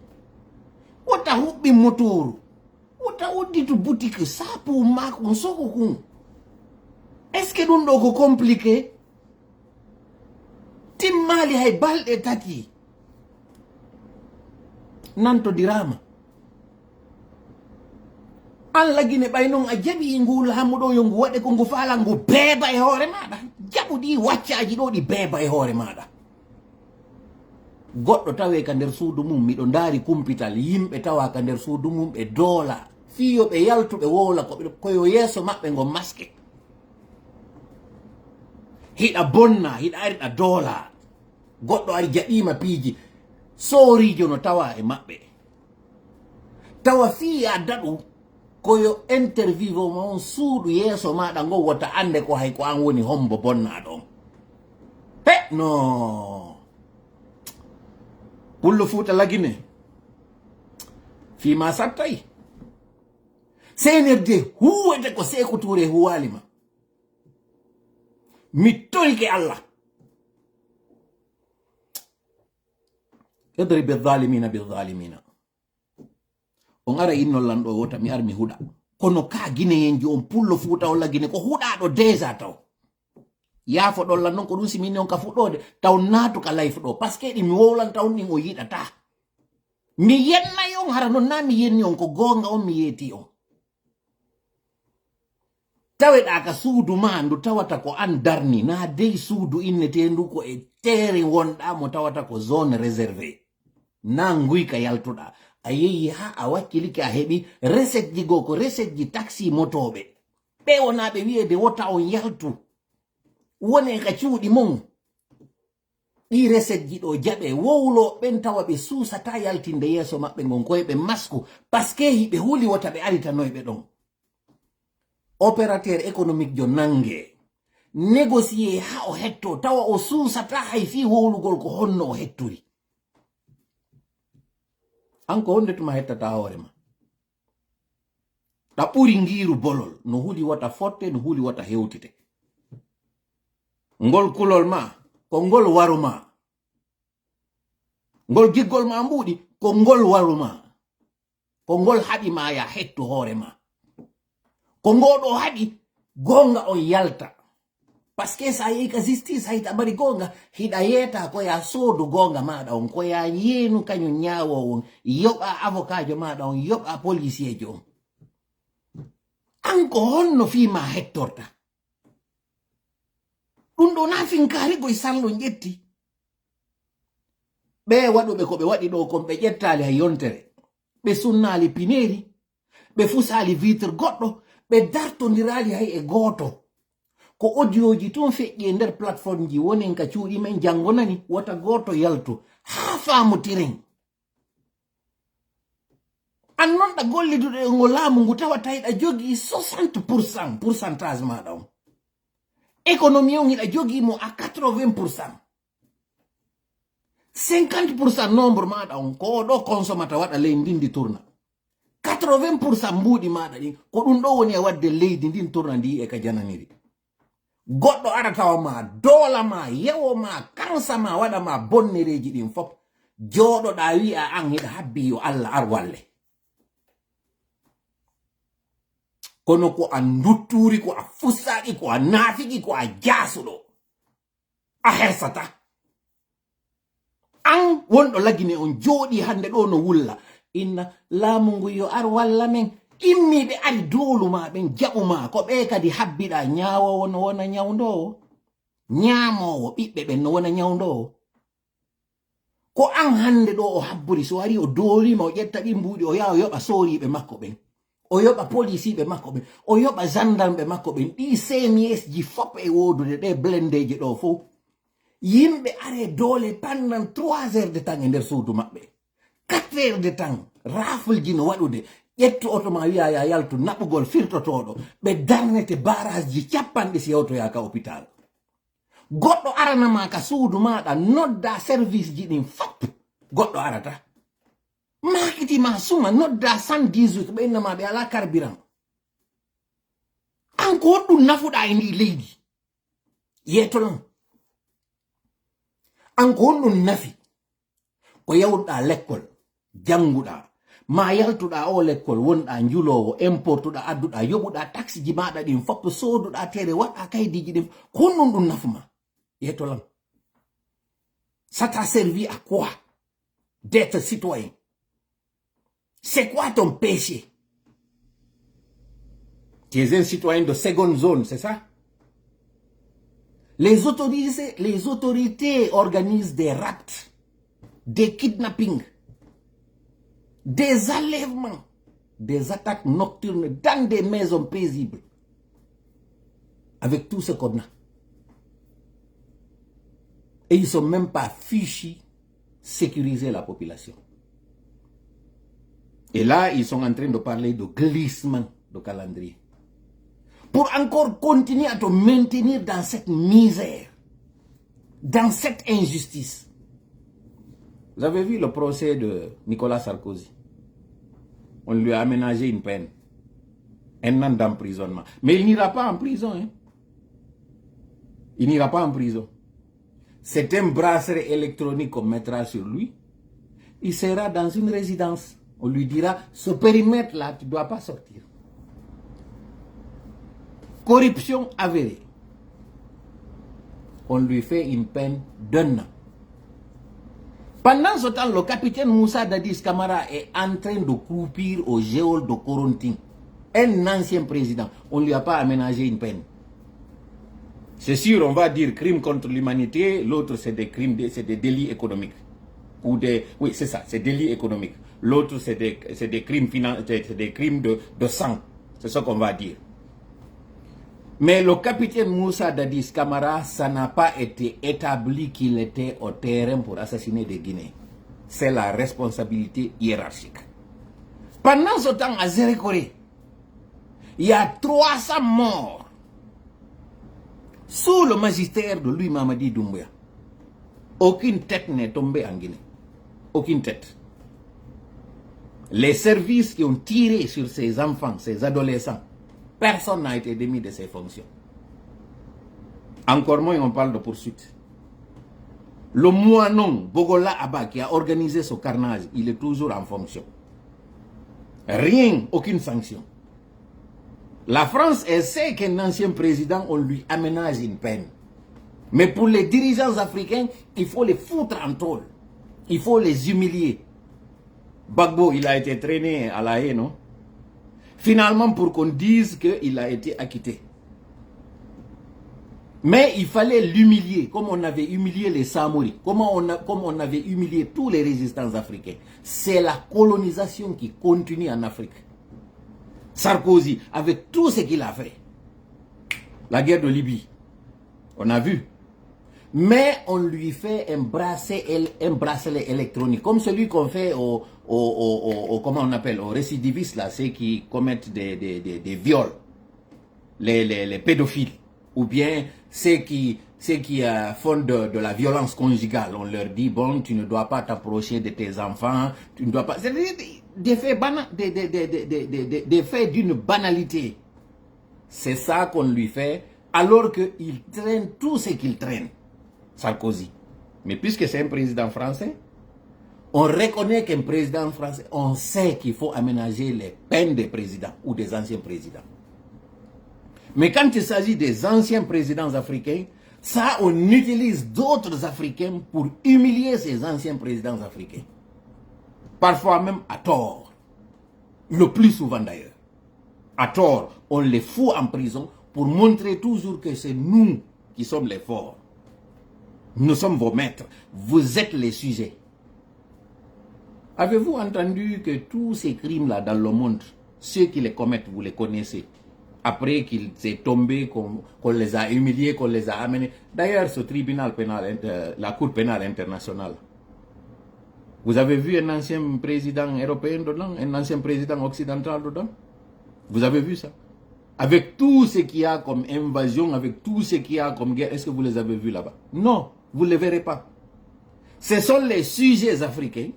wota huɓɓin motooru, wota udditu butik, saapu makun, sogo kun. Est-ce que ɗum ɗo ko compliqué? Timmaali hay balɗe tati. Nantodiraama. An Lagine, ɓay non a jaɓi ngu laamu ɗo yo ngu waɗe ko ngu faala, ngu beeba e hoore maaɗa. Jaɓu ɗi waccaaji ɗo ɗi beeba e hoore maaɗa. Goɗɗo tawee ka nder suudu mum, miɗo ndaari kumpital, yimɓe tawa ka nder suudu mum ɓe doola, Fii yo ɓe yaltu ɓe wowla ko ɓe, ko yo yeeso maɓɓe ngon maske. Hiɗa bonna, hiɗa ari ɗa doola. Goɗɗo ari jaɓiima piiji. Sooriijo no tawa e maɓɓe. Tawa fii a daɗu ko yo interview ma on suuɗu yeeso maaɗa ngon wota annde ko hay ko an woni hombo bonnaaɗo on. He, no. Pullo Fuuta Lagine. Fii ma sattay. C N R D huuwete ko Seeku Tuure huwaali ma. Mi torike Allah. Idrib bi zalimina bi zalimina. On ara innon lan ɗo wota mi ar mi huɗa. Kono ka Gineyenji on Pullo Fuuta o Lagine ko huɗaɗo déjà taw. Yaafo ɗon lan non ko ɗum si min on ka fuɗɗode taw naatu ka live ɗo. Parce que ɗi mi wowlanta on ɗin o yiɗata. Mi yennay on hara non na mi yenni on ko goonga on mi yeeti on. Taweɗaa ka suudu maa ndu tawata ko an darni, naa dey suudu inneteendu ko e teerin wonɗaa mo tawata ko zone réservé. Naa nguyka yaltuɗaa. A yehi haa a wakkilike a heɓi recetteji goo ko recetteji taxi motooɓe. Ɓe wonaa ɓe wi'eede wota on yaltu. Wonee ka cuuɗi mon. Ɗii recetteji ɗoo jaɓee, wowloo ɓen tawa ɓe suusataa yaltinde yeeso maɓɓe ngon ko e ɓe masku, parce que hiɓe huli wota ɓe aritanoy ɓe ɗon. Opérateur économique jo nangee, négocier haa o hettoo, tawa o suusataa hay fii wowlugol ko honno o hetturi. An ko honde tuma hettataa hoore ma? Ɗa ɓuri ngiiru bolol, no huli wota fotte, no huli wota hewtite. Ngol kulol ma, ko ngol waru ma. Ngol giggol ma mbuuɗi, ko ngol waru ma. Ko ngol haɗi ma ya hettu hoore ma. Ko ngoo ɗoo haɗi goonga on yalta. Parce que sa yehi ka justice hay ta mari goonga, hiɗa yeeta ko ya soodu goonga maaɗa on, ko ya yeenu kañum ñaawoowo on, yoɓa avocatjo maaɗa on, yoɓa policier jo on. An ko honno fii ma hettorta? Ɗum ɗoo na finkaari goy sallo ƴetti. Ɓee waɗuɓe ko ɓe waɗi ɗoo kon ɓe ƴettaali hay yontere. Ɓe sunnaali pineeri. Ɓe fusaali vitre goɗɗo, ɓe dartondiraali hay e gooto. Ko odiyooji tun feƴƴi e nder plateformeji wonen ka cuuɗi men janngo nani, wota gooto yaltu. Haa faamotiren. An non ɗa golliduɗo e ngo laamu ngu tawa tawi ɗa jogii soixante pour cent pourcentage maaɗa on. Économie on hiɗa jogii mo à quatre-vingts pour cent. Cinquante pour cent nombre maaɗa on ko o ɗo consomata waɗa ley ndin ndi tourna. Quatre-vingts pour cent mbuuɗi maaɗa ɗin ko ɗum ɗo woni e waɗde leydi ndin tourna ndi e ka jananiri. Goɗɗo ara tawa ma doola ma yewo ma kansa ma waɗa ma bonnereeji ɗin fof. Jooɗoɗa wi'a an hiɗa habbi yo Allah ar walle. Kono ko a ndutturi, ko a fussaaɗi, ko a naafiki, ko a jaasuɗo. A hersata. An wonɗo Lagine on jooɗii hannde ɗoo no wulla. Inna laamu ngu yo ar walla men. Immiiɓe ari doolu maa ɓen jaɓu maa ko ɓee kadi habbiɗaa ñaawoowo no wona ñawndoowo. Ñaamoowo ɓiɓɓe ɓen no wona ñawndoowo. Ko an hannde ɗoo o habbori, so arii o dooliima, o ƴetta ɗin mbuuɗi, o yaha o yoɓa sooriiɓe makko ɓen, o yoɓa poliisiiɓe makko ɓen, o yoɓa zandarmɓe makko ɓen, ɗii seemiyeesji fof e woodude, ɗee blendeeji ɗoo fof. Yimɓe aree doole pendant trois heures de temps e nder suudu maɓɓe. Quatre heures de temps, raafulji no waɗude, ƴettu oto maa wiyaa yaa yaltu naɓugol firtotooɗo, ɓe darnete baraaji capanɗe si yawtoyaa ka opitaal. Goɗɗo arana ma ka suudu maaɗa, nodda service ji ɗin fop. Goɗɗo arata. Maakiti ma suma, nodda cent dix-huit, ɓe inna ma ɓe alaa carburant. An ko honɗum nafuɗa e ndi leydi? Yeeto non. An ko honɗum nafi? Ko yawruɗaa lekkol, jannguɗaa, maa yaltuɗaa oo lekkol, wonɗaa njuloowo, importuɗaa, adduɗaa, yoɓuɗaa taksiji maaɗa ɗin fof, sooduɗaa tere, waɗaa kaydiiji ɗin fof, ko honɗum ɗum nafu maa? Yeeto lan. Ça t'a servi à quoi d'être citoyen? C'est quoi ton péché? Tu es un citoyen de seconde zone, c'est ça? Les autorités, les autorités organisent des rapts, des kidnappings, des enlèvements. Des attaques nocturnes dans des maisons paisibles, avec tout ce qu'on a. Et ils sont même pas fichus sécuriser la population. Et là, ils sont en train de parler de glissement de calendrier. Pour encore continuer à te maintenir dans cette misère, dans cette injustice. Vous avez vu le procès de Nicolas Sarkozy. On lui a aménagé une peine. Un an d'emprisonnement. Mais il n'ira pas en prison, hein. Il n'ira pas en prison. C'est un bracelet électronique qu'on mettra sur lui. Il sera dans une résidence. On lui dira, ce périmètre-là, tu ne dois pas sortir. Corruption avérée. On lui fait une peine d'un an. Pendant ce temps, le capitaine Moussa Dadis Camara est en train de croupir au geol de Corontin. Un ancien président, on ne lui a pas aménagé une peine. C'est sûr, on va dire crime contre l'humanité, l'autre c'est des crimes, de- c'est des délits économiques. Ou des, oui, c'est ça, c'est délits économiques. L'autre c'est des, c'est des crimes finan- c'est c'est des crimes de, de sang. C'est ce qu'on va dire. Mais le capitaine Moussa Dadis Camara, ça n'a pas été établi qu'il était au terrain pour assassiner des Guinéens. C'est la responsabilité hiérarchique. Pendant ce temps, à Zérékoré, il y a trois cents morts sous le magistère de Louis Mamadi Doumbouya. Aucune tête n'est tombée en Guinée. Aucune tête. Les services qui ont tiré sur ces enfants, ces adolescents, personne n'a été démis de ses fonctions. Encore moins, on parle de poursuite. Le moinon Bogola Abba qui a organisé ce carnage, il est toujours en fonction. Rien, aucune sanction. La France, elle sait qu'un ancien président, on lui aménage une peine. Mais pour les dirigeants africains, il faut les foutre en tôle. Il faut les humilier. Gbagbo, il a été traîné à La Haye, non? Finalement, pour qu'on dise qu'il a été acquitté. Mais il fallait l'humilier, comme on avait humilié les Samori, comme on a- comme on avait humilié tous les résistants africains. C'est la colonisation qui continue en Afrique. Sarkozy, avec tout ce qu'il a fait, la guerre de Libye, on a vu. Mais on lui fait un bracelet, un bracelet électronique, comme celui qu'on fait aux, aux- aux- aux- aux- comment on appelle, aux récidivistes, là, ceux qui commettent des, des- des- des viols, les, les- les pédophiles, ou bien ceux qui, ceux qui euh, font de, de la violence conjugale. On leur dit, bon, tu ne dois pas t'approcher de tes enfants, tu ne dois pas. C'est des, des faits bana- des, des- des- des- des- des- des faits d'une banalité. C'est ça qu'on lui fait, alors qu'il traîne tout ce qu'il traîne, Sarkozy. Mais puisque c'est un président français, on reconnaît qu'un président français, on sait qu'il faut aménager les peines des présidents ou des anciens présidents. Mais quand il s'agit des anciens présidents africains, ça, on utilise d'autres Africains pour humilier ces anciens présidents africains. Parfois même à tort. Le plus souvent d'ailleurs. À tort, on les fout en prison pour montrer toujours que c'est nous qui sommes les forts. Nous sommes vos maîtres. Vous êtes les sujets. Avez-vous entendu que tous ces crimes-là dans le monde, ceux qui les commettent, vous les connaissez? Après qu'ils aient tombé, qu'on qu'on les a humiliés, qu'on les a amenés. D'ailleurs, ce tribunal pénal, inter- la Cour pénale internationale, vous avez vu un ancien président européen dedans, un ancien président occidental dedans? Vous avez vu ça? Avec tout ce qu'il y a comme invasion, avec tout ce qu'il y a comme guerre, est-ce que vous les avez vus là-bas? Non, vous ne les verrez pas. Ce sont les sujets africains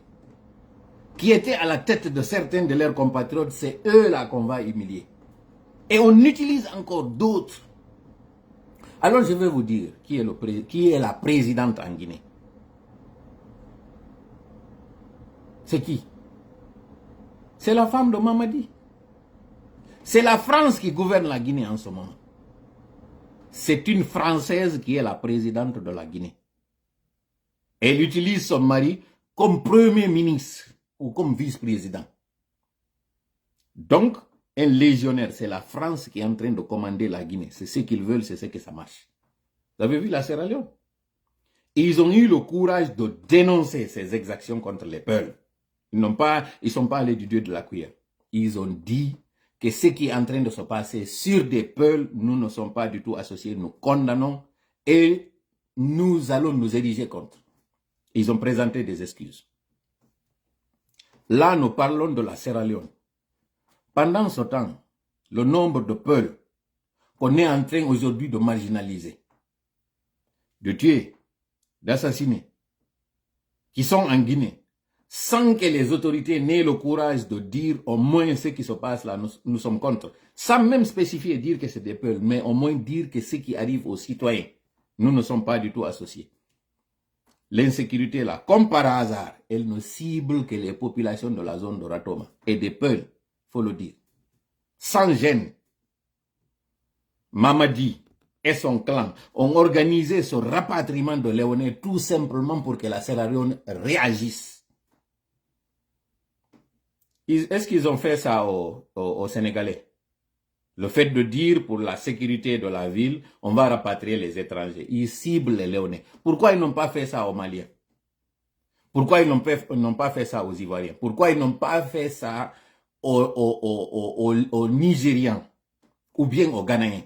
qui étaient à la tête de certains de leurs compatriotes, c'est eux-là qu'on va humilier. Et on utilise encore d'autres. Alors je vais vous dire qui est, le pré- qui est la présidente en Guinée. C'est qui? C'est la femme de Mamadi. C'est la France qui gouverne la Guinée en ce moment. C'est une Française qui est la présidente de la Guinée. Elle utilise son mari comme premier ministre ou comme vice-président. Donc, un légionnaire, c'est la France qui est en train de commander la Guinée. C'est ce qu'ils veulent, c'est ce que ça marche. Vous avez vu la Sierra Leone? Et ils ont eu le courage de dénoncer ces exactions contre les Peuls. Ils n'ont pas, ils sont pas allés du deux de la cuillère. ils ont dit que ce qui est en train de se passer sur des Peuls, nous ne sommes pas du tout associés, nous condamnons et nous allons nous ériger contre. Ils ont présenté des excuses. Là, nous parlons de la Sierra Leone. Pendant ce temps, le nombre de Peuls qu'on est en train aujourd'hui de marginaliser, de tuer, d'assassiner, qui sont en Guinée, sans que les autorités n'aient le courage de dire au moins ce qui se passe là, nous, nous sommes contre. Sans même spécifier, dire que c'est des Peuls, mais au moins dire que ce qui arrive aux citoyens, nous ne sommes pas du tout associés. L'insécurité là, comme par hasard, elle ne cible que les populations de la zone de Ratoma et des Peuls, faut le dire. Sans gêne, Mamadi et son clan ont organisé ce rapatriement de Léonais tout simplement pour que la Sierra Leone réagisse. Ils- Est-ce qu'ils ont fait ça aux, aux- aux Sénégalais? Le fait de dire pour la sécurité de la ville, on va rapatrier les étrangers. Ils ciblent les Léonais. Pourquoi ils n'ont pas fait ça aux Maliens? Pourquoi ils n'ont pas, n'ont pas fait ça aux Ivoiriens? Pourquoi ils n'ont pas fait ça aux, aux- aux- aux- aux- aux Nigérians ou bien aux Ghanéens,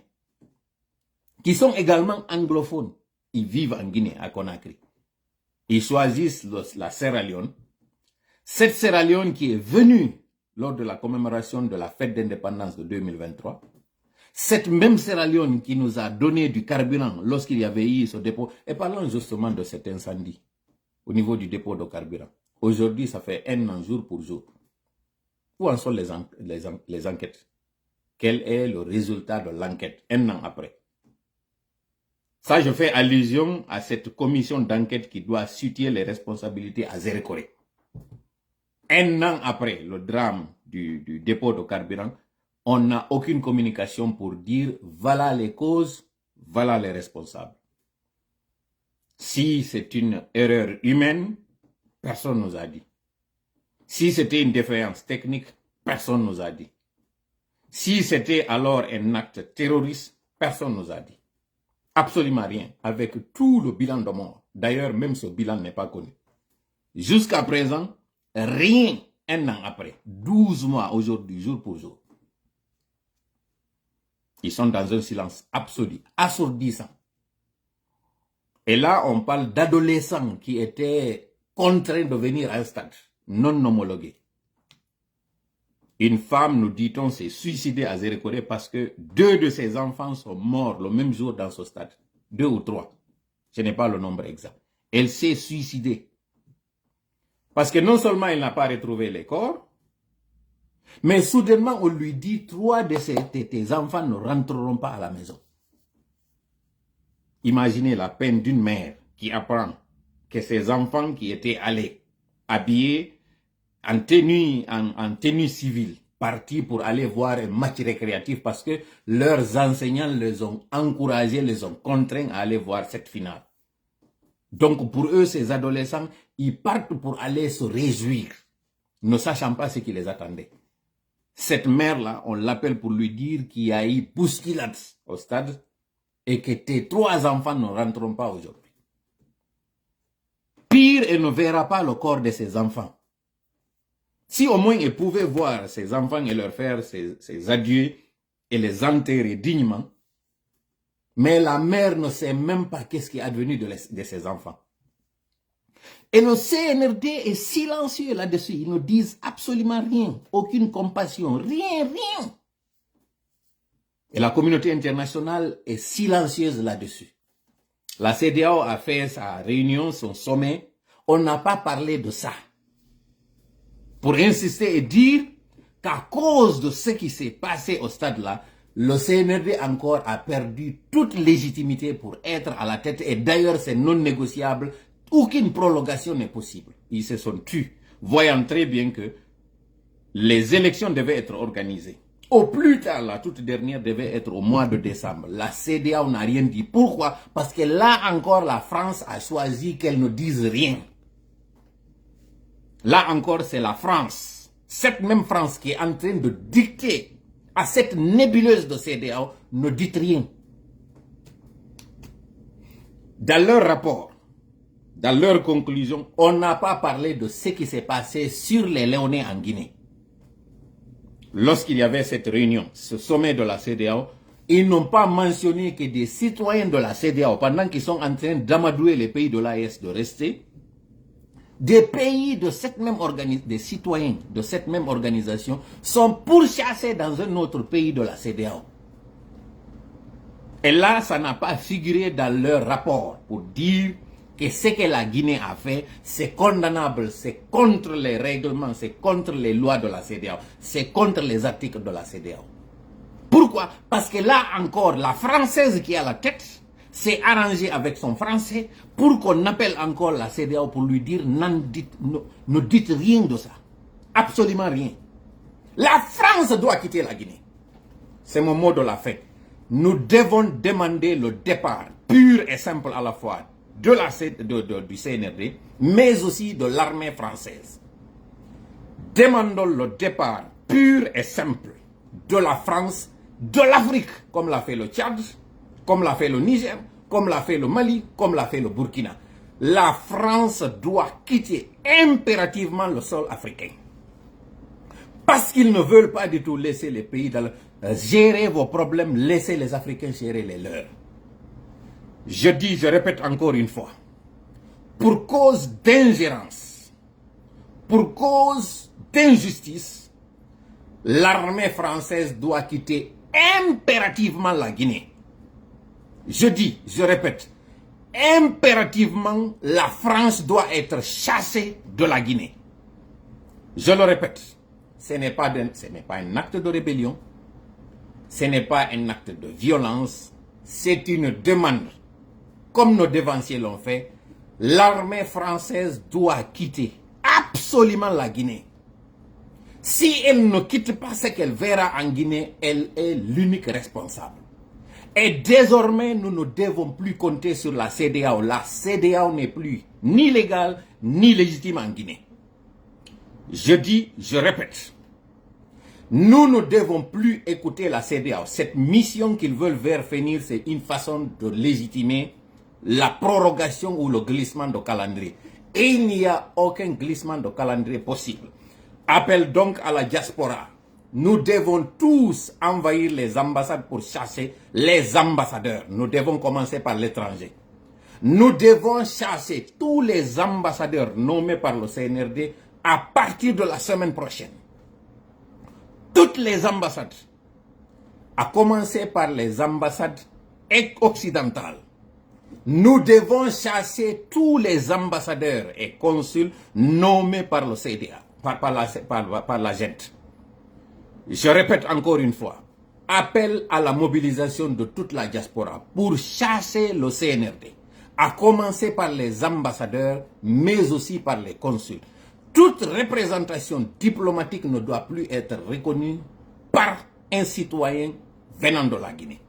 qui sont également anglophones? Ils vivent en Guinée, à Conakry. Ils choisissent le- la Sierra Leone. Cette Sierra Leone qui est venue lors de la commémoration de la fête d'indépendance de deux mille vingt-trois. Cette même Sierra Leone qui nous a donné du carburant lorsqu'il y avait eu ce dépôt. Et parlons justement de cet incendie au niveau du dépôt de carburant. Aujourd'hui, ça fait un an jour pour jour. Où en sont les, en- les en- les enquêtes? Quel est le résultat de l'enquête un an après? Ça, je fais allusion à cette commission d'enquête qui doit situer les responsabilités à Zérékoré. Un an après le drame du, du dépôt de carburant, on n'a aucune communication pour dire voilà les causes, voilà les responsables. Si c'est une erreur humaine, personne nous a dit. Si c'était une défaillance technique, personne nous a dit. Si c'était alors un acte terroriste, personne nous a dit. Absolument rien, avec tout le bilan de mort. D'ailleurs, même ce bilan n'est pas connu. Jusqu'à présent, rien, un an après, douze mois aujourd'hui, jour pour jour. Ils sont dans un silence absolu, assourdissant. Et là, on parle d'adolescents qui étaient contraints de venir à un stade non homologué. Une femme, nous dit-on, s'est suicidée à Zérékoré parce que deux de ses enfants sont morts le même jour dans ce stade. Deux ou trois. Je n'ai pas le nombre exact. Elle s'est suicidée. Parce que non seulement il n'a pas retrouvé les corps, mais soudainement on lui dit trois de ses, tes, tes enfants ne rentreront pas à la maison. Imaginez la peine d'une mère qui apprend que ses enfants qui étaient allés habillés en tenue, en, en tenue civile, partis pour aller voir un match récréatif parce que leurs enseignants les ont encouragés, les ont contraints à aller voir cette finale. Donc pour eux, ces adolescents, ils partent pour aller se réjouir, ne sachant pas ce qui les attendait. Cette mère-là, on l'appelle pour lui dire qu'il y a eu bousculade au stade et que tes trois enfants ne rentreront pas aujourd'hui. Pire, elle ne verra pas le corps de ses enfants. Si au moins elle pouvait voir ses enfants et leur faire ses, ses adieux et les enterrer dignement, mais la mère ne sait même pas qu'est-ce qui est advenu de, les- de ses enfants. Et le C N R D est silencieux là-dessus. Ils ne disent absolument rien. Aucune compassion. Rien, rien. Et la communauté internationale est silencieuse là-dessus. La C D A O a fait sa réunion, son sommet. On n'a pas parlé de ça. Pour insister et dire qu'à cause de ce qui s'est passé au stade-là, le C N R D encore a perdu toute légitimité pour être à la tête. Et d'ailleurs, c'est non négociable. Aucune prolongation n'est possible. Ils se sont tus, voyant très bien que les élections devaient être organisées. Au plus tard, la toute dernière devait être au mois de décembre. La C D A O n'a rien dit. Pourquoi? Parce que là encore, la France a choisi qu'elle ne dise rien. Là encore, c'est la France. Cette même France qui est en train de dicter à cette nébuleuse de C D A O, ne dites rien. Dans leur rapport, dans leur conclusion, on n'a pas parlé de ce qui s'est passé sur les Léonais en Guinée. Lorsqu'il y avait cette réunion, ce sommet de la CEDEAO, ils n'ont pas mentionné que des citoyens de la CEDEAO, pendant qu'ils sont en train d'amadouer les pays de l'A E S de rester, des pays de cette même organi- des citoyens de cette même organisation sont pourchassés dans un autre pays de la CEDEAO. Et là, ça n'a pas figuré dans leur rapport pour dire que ce que la Guinée a fait, c'est condamnable, c'est contre les règlements, c'est contre les lois de la CEDEAO, c'est contre les articles de la CEDEAO. Pourquoi ? Parce que là encore, la Française qui est à la tête s'est arrangée avec son Français pour qu'on appelle encore la CEDEAO pour lui dire, n'en dites, ne, ne dites rien de ça. Absolument rien. La France doit quitter la Guinée. C'est mon mot de la fin. Nous devons demander le départ pur et simple à la fois de la C- de- de- du C N R D, mais aussi de l'armée française. Demandons le départ pur et simple de la France, de l'Afrique, comme l'a fait le Tchad, comme l'a fait le Niger, comme l'a fait le Mali, comme l'a fait le Burkina. La France doit quitter impérativement le sol africain. Parce qu'ils ne veulent pas du tout laisser les pays dans le- euh, gérer vos problèmes, laissez les Africains gérer les leurs. Je dis, je répète encore une fois, pour cause d'ingérence, pour cause d'injustice, l'armée française doit quitter impérativement la Guinée. Je dis, je répète, impérativement, la France doit être chassée de la Guinée. Je le répète, ce n'est pas de- ce n'est pas un acte de rébellion, ce n'est pas un acte de violence, c'est une demande. Comme nos devanciers l'ont fait, l'armée française doit quitter absolument la Guinée. Si elle ne quitte pas, ce qu'elle verra en Guinée, elle est l'unique responsable. Et désormais, nous ne devons plus compter sur la CEDEAO. La CEDEAO n'est plus ni légale, ni légitime en Guinée. Je dis, je répète, nous ne devons plus écouter la CEDEAO. Cette mission qu'ils veulent faire venir, c'est une façon de légitimer la prorogation ou le glissement de calendrier. Et il n'y a aucun glissement de calendrier possible. Appel donc à la diaspora. Nous devons tous envahir les ambassades pour chercher les ambassadeurs. Nous devons commencer par l'étranger. Nous devons chercher tous les ambassadeurs nommés par le C N R D à partir de la semaine prochaine. Toutes les ambassades, à commencer par les ambassades occidentales. Nous devons chasser tous les ambassadeurs et consuls nommés par le C D A, par, par la, par, par la junte. Je répète encore une fois, appel à la mobilisation de toute la diaspora pour chasser le C N R D, à commencer par les ambassadeurs, mais aussi par les consuls. Toute représentation diplomatique ne doit plus être reconnue par un citoyen venant de la Guinée.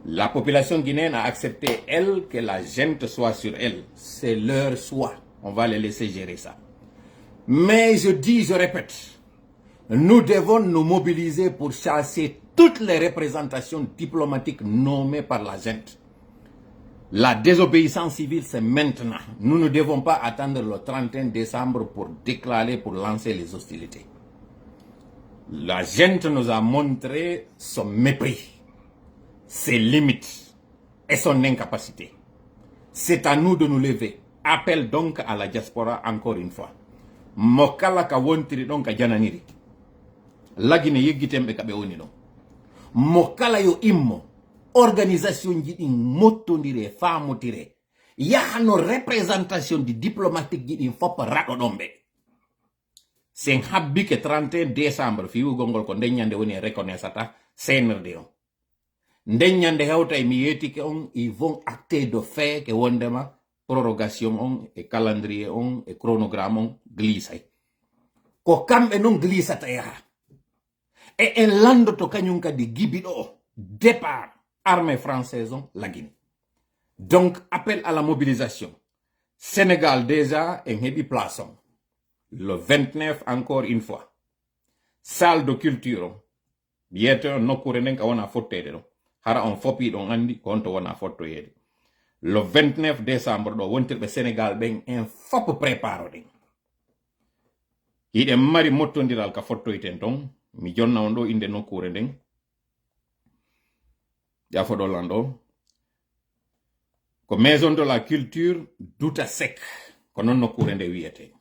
La population guinéenne a accepté, elle, que la junte soit sur elle. C'est leur choix. On va les laisser gérer ça. Mais je dis, je répète, nous devons nous mobiliser pour chasser toutes les représentations diplomatiques nommées par la junte. La désobéissance civile, c'est maintenant. Nous ne devons pas attendre le trente et un décembre pour déclarer, pour lancer les hostilités. La junte nous a montré son mépris, ses limites et son incapacité. C'est à nous de nous lever. Appel donc à la diaspora encore une fois. Mo kala ka wontiri ɗon ka jananiri. La Guinée yeggiten ɓe ka ɓe woni ɗon. Mo kala yo immo. Organisation ji ɗin mottondire, faamotire. Yahano représentation di diplomatique ji ɗin fop raɗo ɗon ɓe. Sen habbike trente et un décembre, fiwugol ngol ko nden ñande woni e reconnaissata C N R D on. Nden ñande hewtay mi yeetike on, ils vont acter de fait que wondema prorogation on e calendrier on e chronogramme on glissay. Ko kamɓe non glissata yaha. E en landoto kañum kadi gibi ɗo départ armée française on la Guinée. Donc, appel à la mobilisation. Sénégal, déjà, en heɓi place on. Le vingt-neuf, encore une fois. Salle de culture on. Wiyete on nokkuure nden ka wona fotteede ɗon. Hara on fopii ɗon anndi ko honto wona fottoyeede. Le vingt-neuf décembre ɗo wontirɓe Sénégal ɓen en fop préparo ɗen. Hiɗen mari mottondiral ka fottoyten ton. Mi jonna on ɗo innde nokkuure nden. Jaafoɗon lan ɗo. Ko Maison de la Culture Douta Seck. Ko non nokkuure nde wi'etee.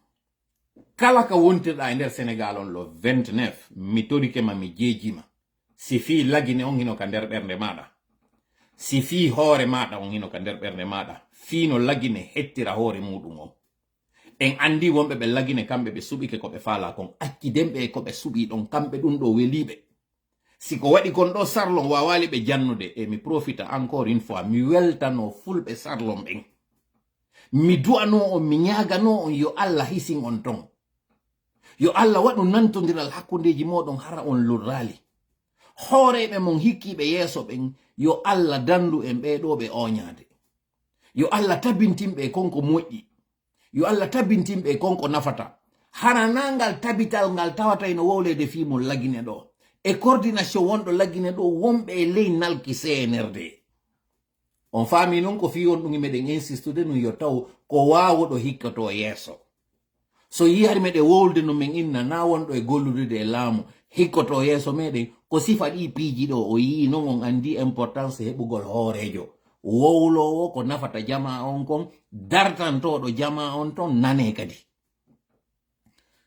Kala ka wontirɗaa e nder Senegaal on le vingt-neuf, mi torike ma, mi jeejima. Si fii Lagine on hino ka nder ɓernde maaɗa. Si fii hoore maaɗa on hino ka nder ɓernde maaɗa. Fii no Lagine hettira hoore muuɗum on. En anndi wonɓe ɓe Lagine kamɓe ɓe suɓike ko ɓe faalaa kon. Acci den ɓe ko ɓe suɓii ɗon kamɓe ɗum ɗo welii ɓe. Si ko waɗi kon ɗo sarlon waawaali ɓe jannude, e mi profita encore une fois, mi weltanoo fulɓe sarlon ɓen. Mi du'anoo on, mi ñaaganoo on yo Alla hisin on ton. Yo Alla waɗu nantondiral hakkundeeji mooɗon hara on lorraali. Hooreeɓe mon hikkiiɓe yeeso ɓen, yo Alla dandu en ɓee ɗoo ɓe ooñaade. Yo Alla tabintin ɓe kon ko moƴƴi. Yo Alla tabintin ɓe kon ko nafata. Hara naa ngal tabital ngal tawata ino wowleede fii mon Lagine ɗoo. E coordination wonɗo Lagine ɗoo, wonɓe e ley nalki C N R D. On faamii non ko fii on ɗum meɗen insistude nun yo taw ko waawoɗo hikkotoo yeeso. So yii hari meɗen wowlude no men inna naa wonɗo e gollude e laamu hikkotoo yeeso meɗen, ko sifa ɗii piiji ɗoo o yii non on anndi importance heɓugol hooreejo. Wowloowo ko nafata jamaa on kon, dartantooɗo jamaa on ton nanee kadi.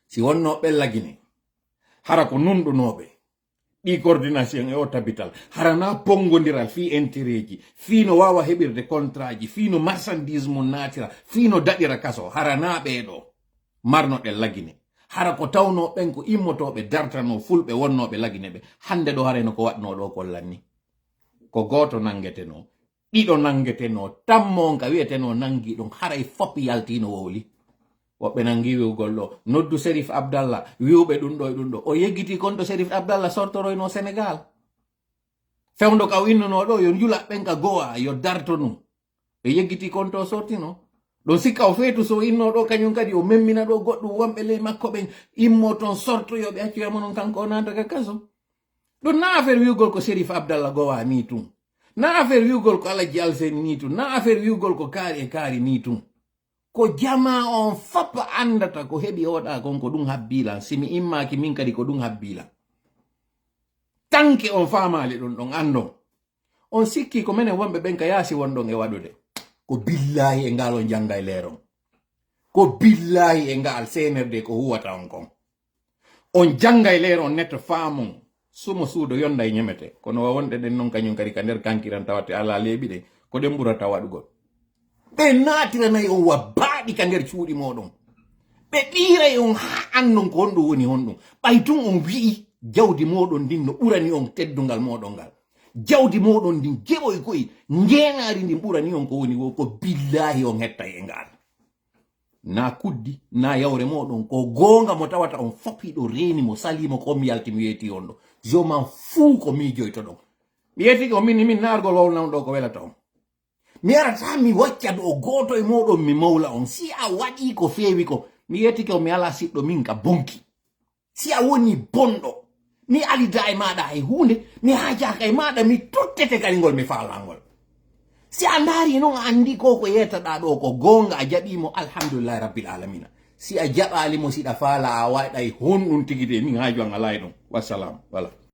Si wonnoo ɓe Lagine, hara ko nunɗunooɓe. Ɗii coordination e o tabital, hara naa ponngondiral fii intérêt ji, fii no waawa heɓirde contrat ji, fii no marchandise mum naatira, fii no daɗira kaso, hara naa ɓee ɗoo marnoɗen Lagine. Hara ko tawnoo ɓen ko immotooɓe dartanoo fulɓe wonnooɓe Lagine ɓe. Hannde ɗoo hara hino ko waɗnoo ɗoo kollan ni. Ko gooto nanngetenoo. Ɗiɗo nanngetenoo, tammoo on ka wi'etenoo nanngii ɗum, haray fop yaltiino wowli. Woɓɓe nanngii wi'ugol ɗo, noddu Serif Abdallah, wi'uɓe ɗum ɗo e ɗum ɗo. O yeggitii kon to Serif Abdallah sortoroynoo Senegaal. Fewndo ka o innunoo ɗo, yo njula ɓen ka Gowa, yo darto ɗum. Ɓe yeggitii kon to sortinoo. Ɗon sikka o feetu so o innoo ɗo, kañum kadi o memmina ɗo goɗɗum wonɓe ley makko ɓen, immoo ton sorto, yo ɓe accu yamo non kanko o naata ka kaso. Ɗum na affaire wi'ugol ko Serif Abdallah Gowa nii tun. Na affaire wi'ugol ko Alaji Alseni nii tun. Na affaire wi'ugol ko kaari e kaari nii tun. Ko jamaa on fop anndata ko heɓi oɗa kon ko ɗum habbii lan. Si mi immaaki min kadi ko ɗum habbii lan. Tanke on faamaali ɗum ɗon anndon. On sikki ko menen wonɓe ɓen ka yaasi wonɗon e waɗude. Ko billaahi e ngaal on janngay leeron. Ko billaahi e ngaal C N R D ko huwata on kon. On janngay leeron neto faamon. Sumo suudo yonday ñemete. Kono wa wonɗe ɗen non kañum kadi ka nder kankiran tawate alaa leeɓi ɗen. Ko ɗen ɓurata waɗugol. Ɓe naatiranay on wa baaɗi ka nder cuuɗi mooɗon. Ɓe ɗiiray on haa anndon ko honɗum woni honɗum. Ɓay tun on wi'i jawdi mooɗon ndin no ɓurani on teddungal mooɗon ngal. Jawdi mooɗon ndin jeɓoy koy njeenaari ndin ɓurani on ko woni wo ko billaahi on hettay e ngaal. Naa kuddi, naa yawre mooɗon, ko goonga mo tawata on fop hiɗo reeni mo, salii mo, ko mi yalti mi weetii on ɗo. Je m'en fous ko miijoytoɗon. Mi yeetike on min, min naargol wawlana on ɗo ko welata on. Mi arata mi wacca ɗo gooto e mooɗon mi mawla on. Si a waɗii ko feewi ko, mi yeetike on mi alaa siɗɗo min ka bonki. Si a wonii bonɗo, mi alidaa e maaɗa hay huunde, mi haajaaka e maaɗa, mi tottete kadi ngol mi faalaa ngol. Si a ndaarii non a anndii ko ko yeetaɗaa ɗo ko goonga a jaɓii mo, alhamdulillahi rabbil alamina. Si a jaɓaali mo, siɗa faalaa a waɗay honɗun tigi de, min haaju an alaa e ɗon. Wassalam. Voilà.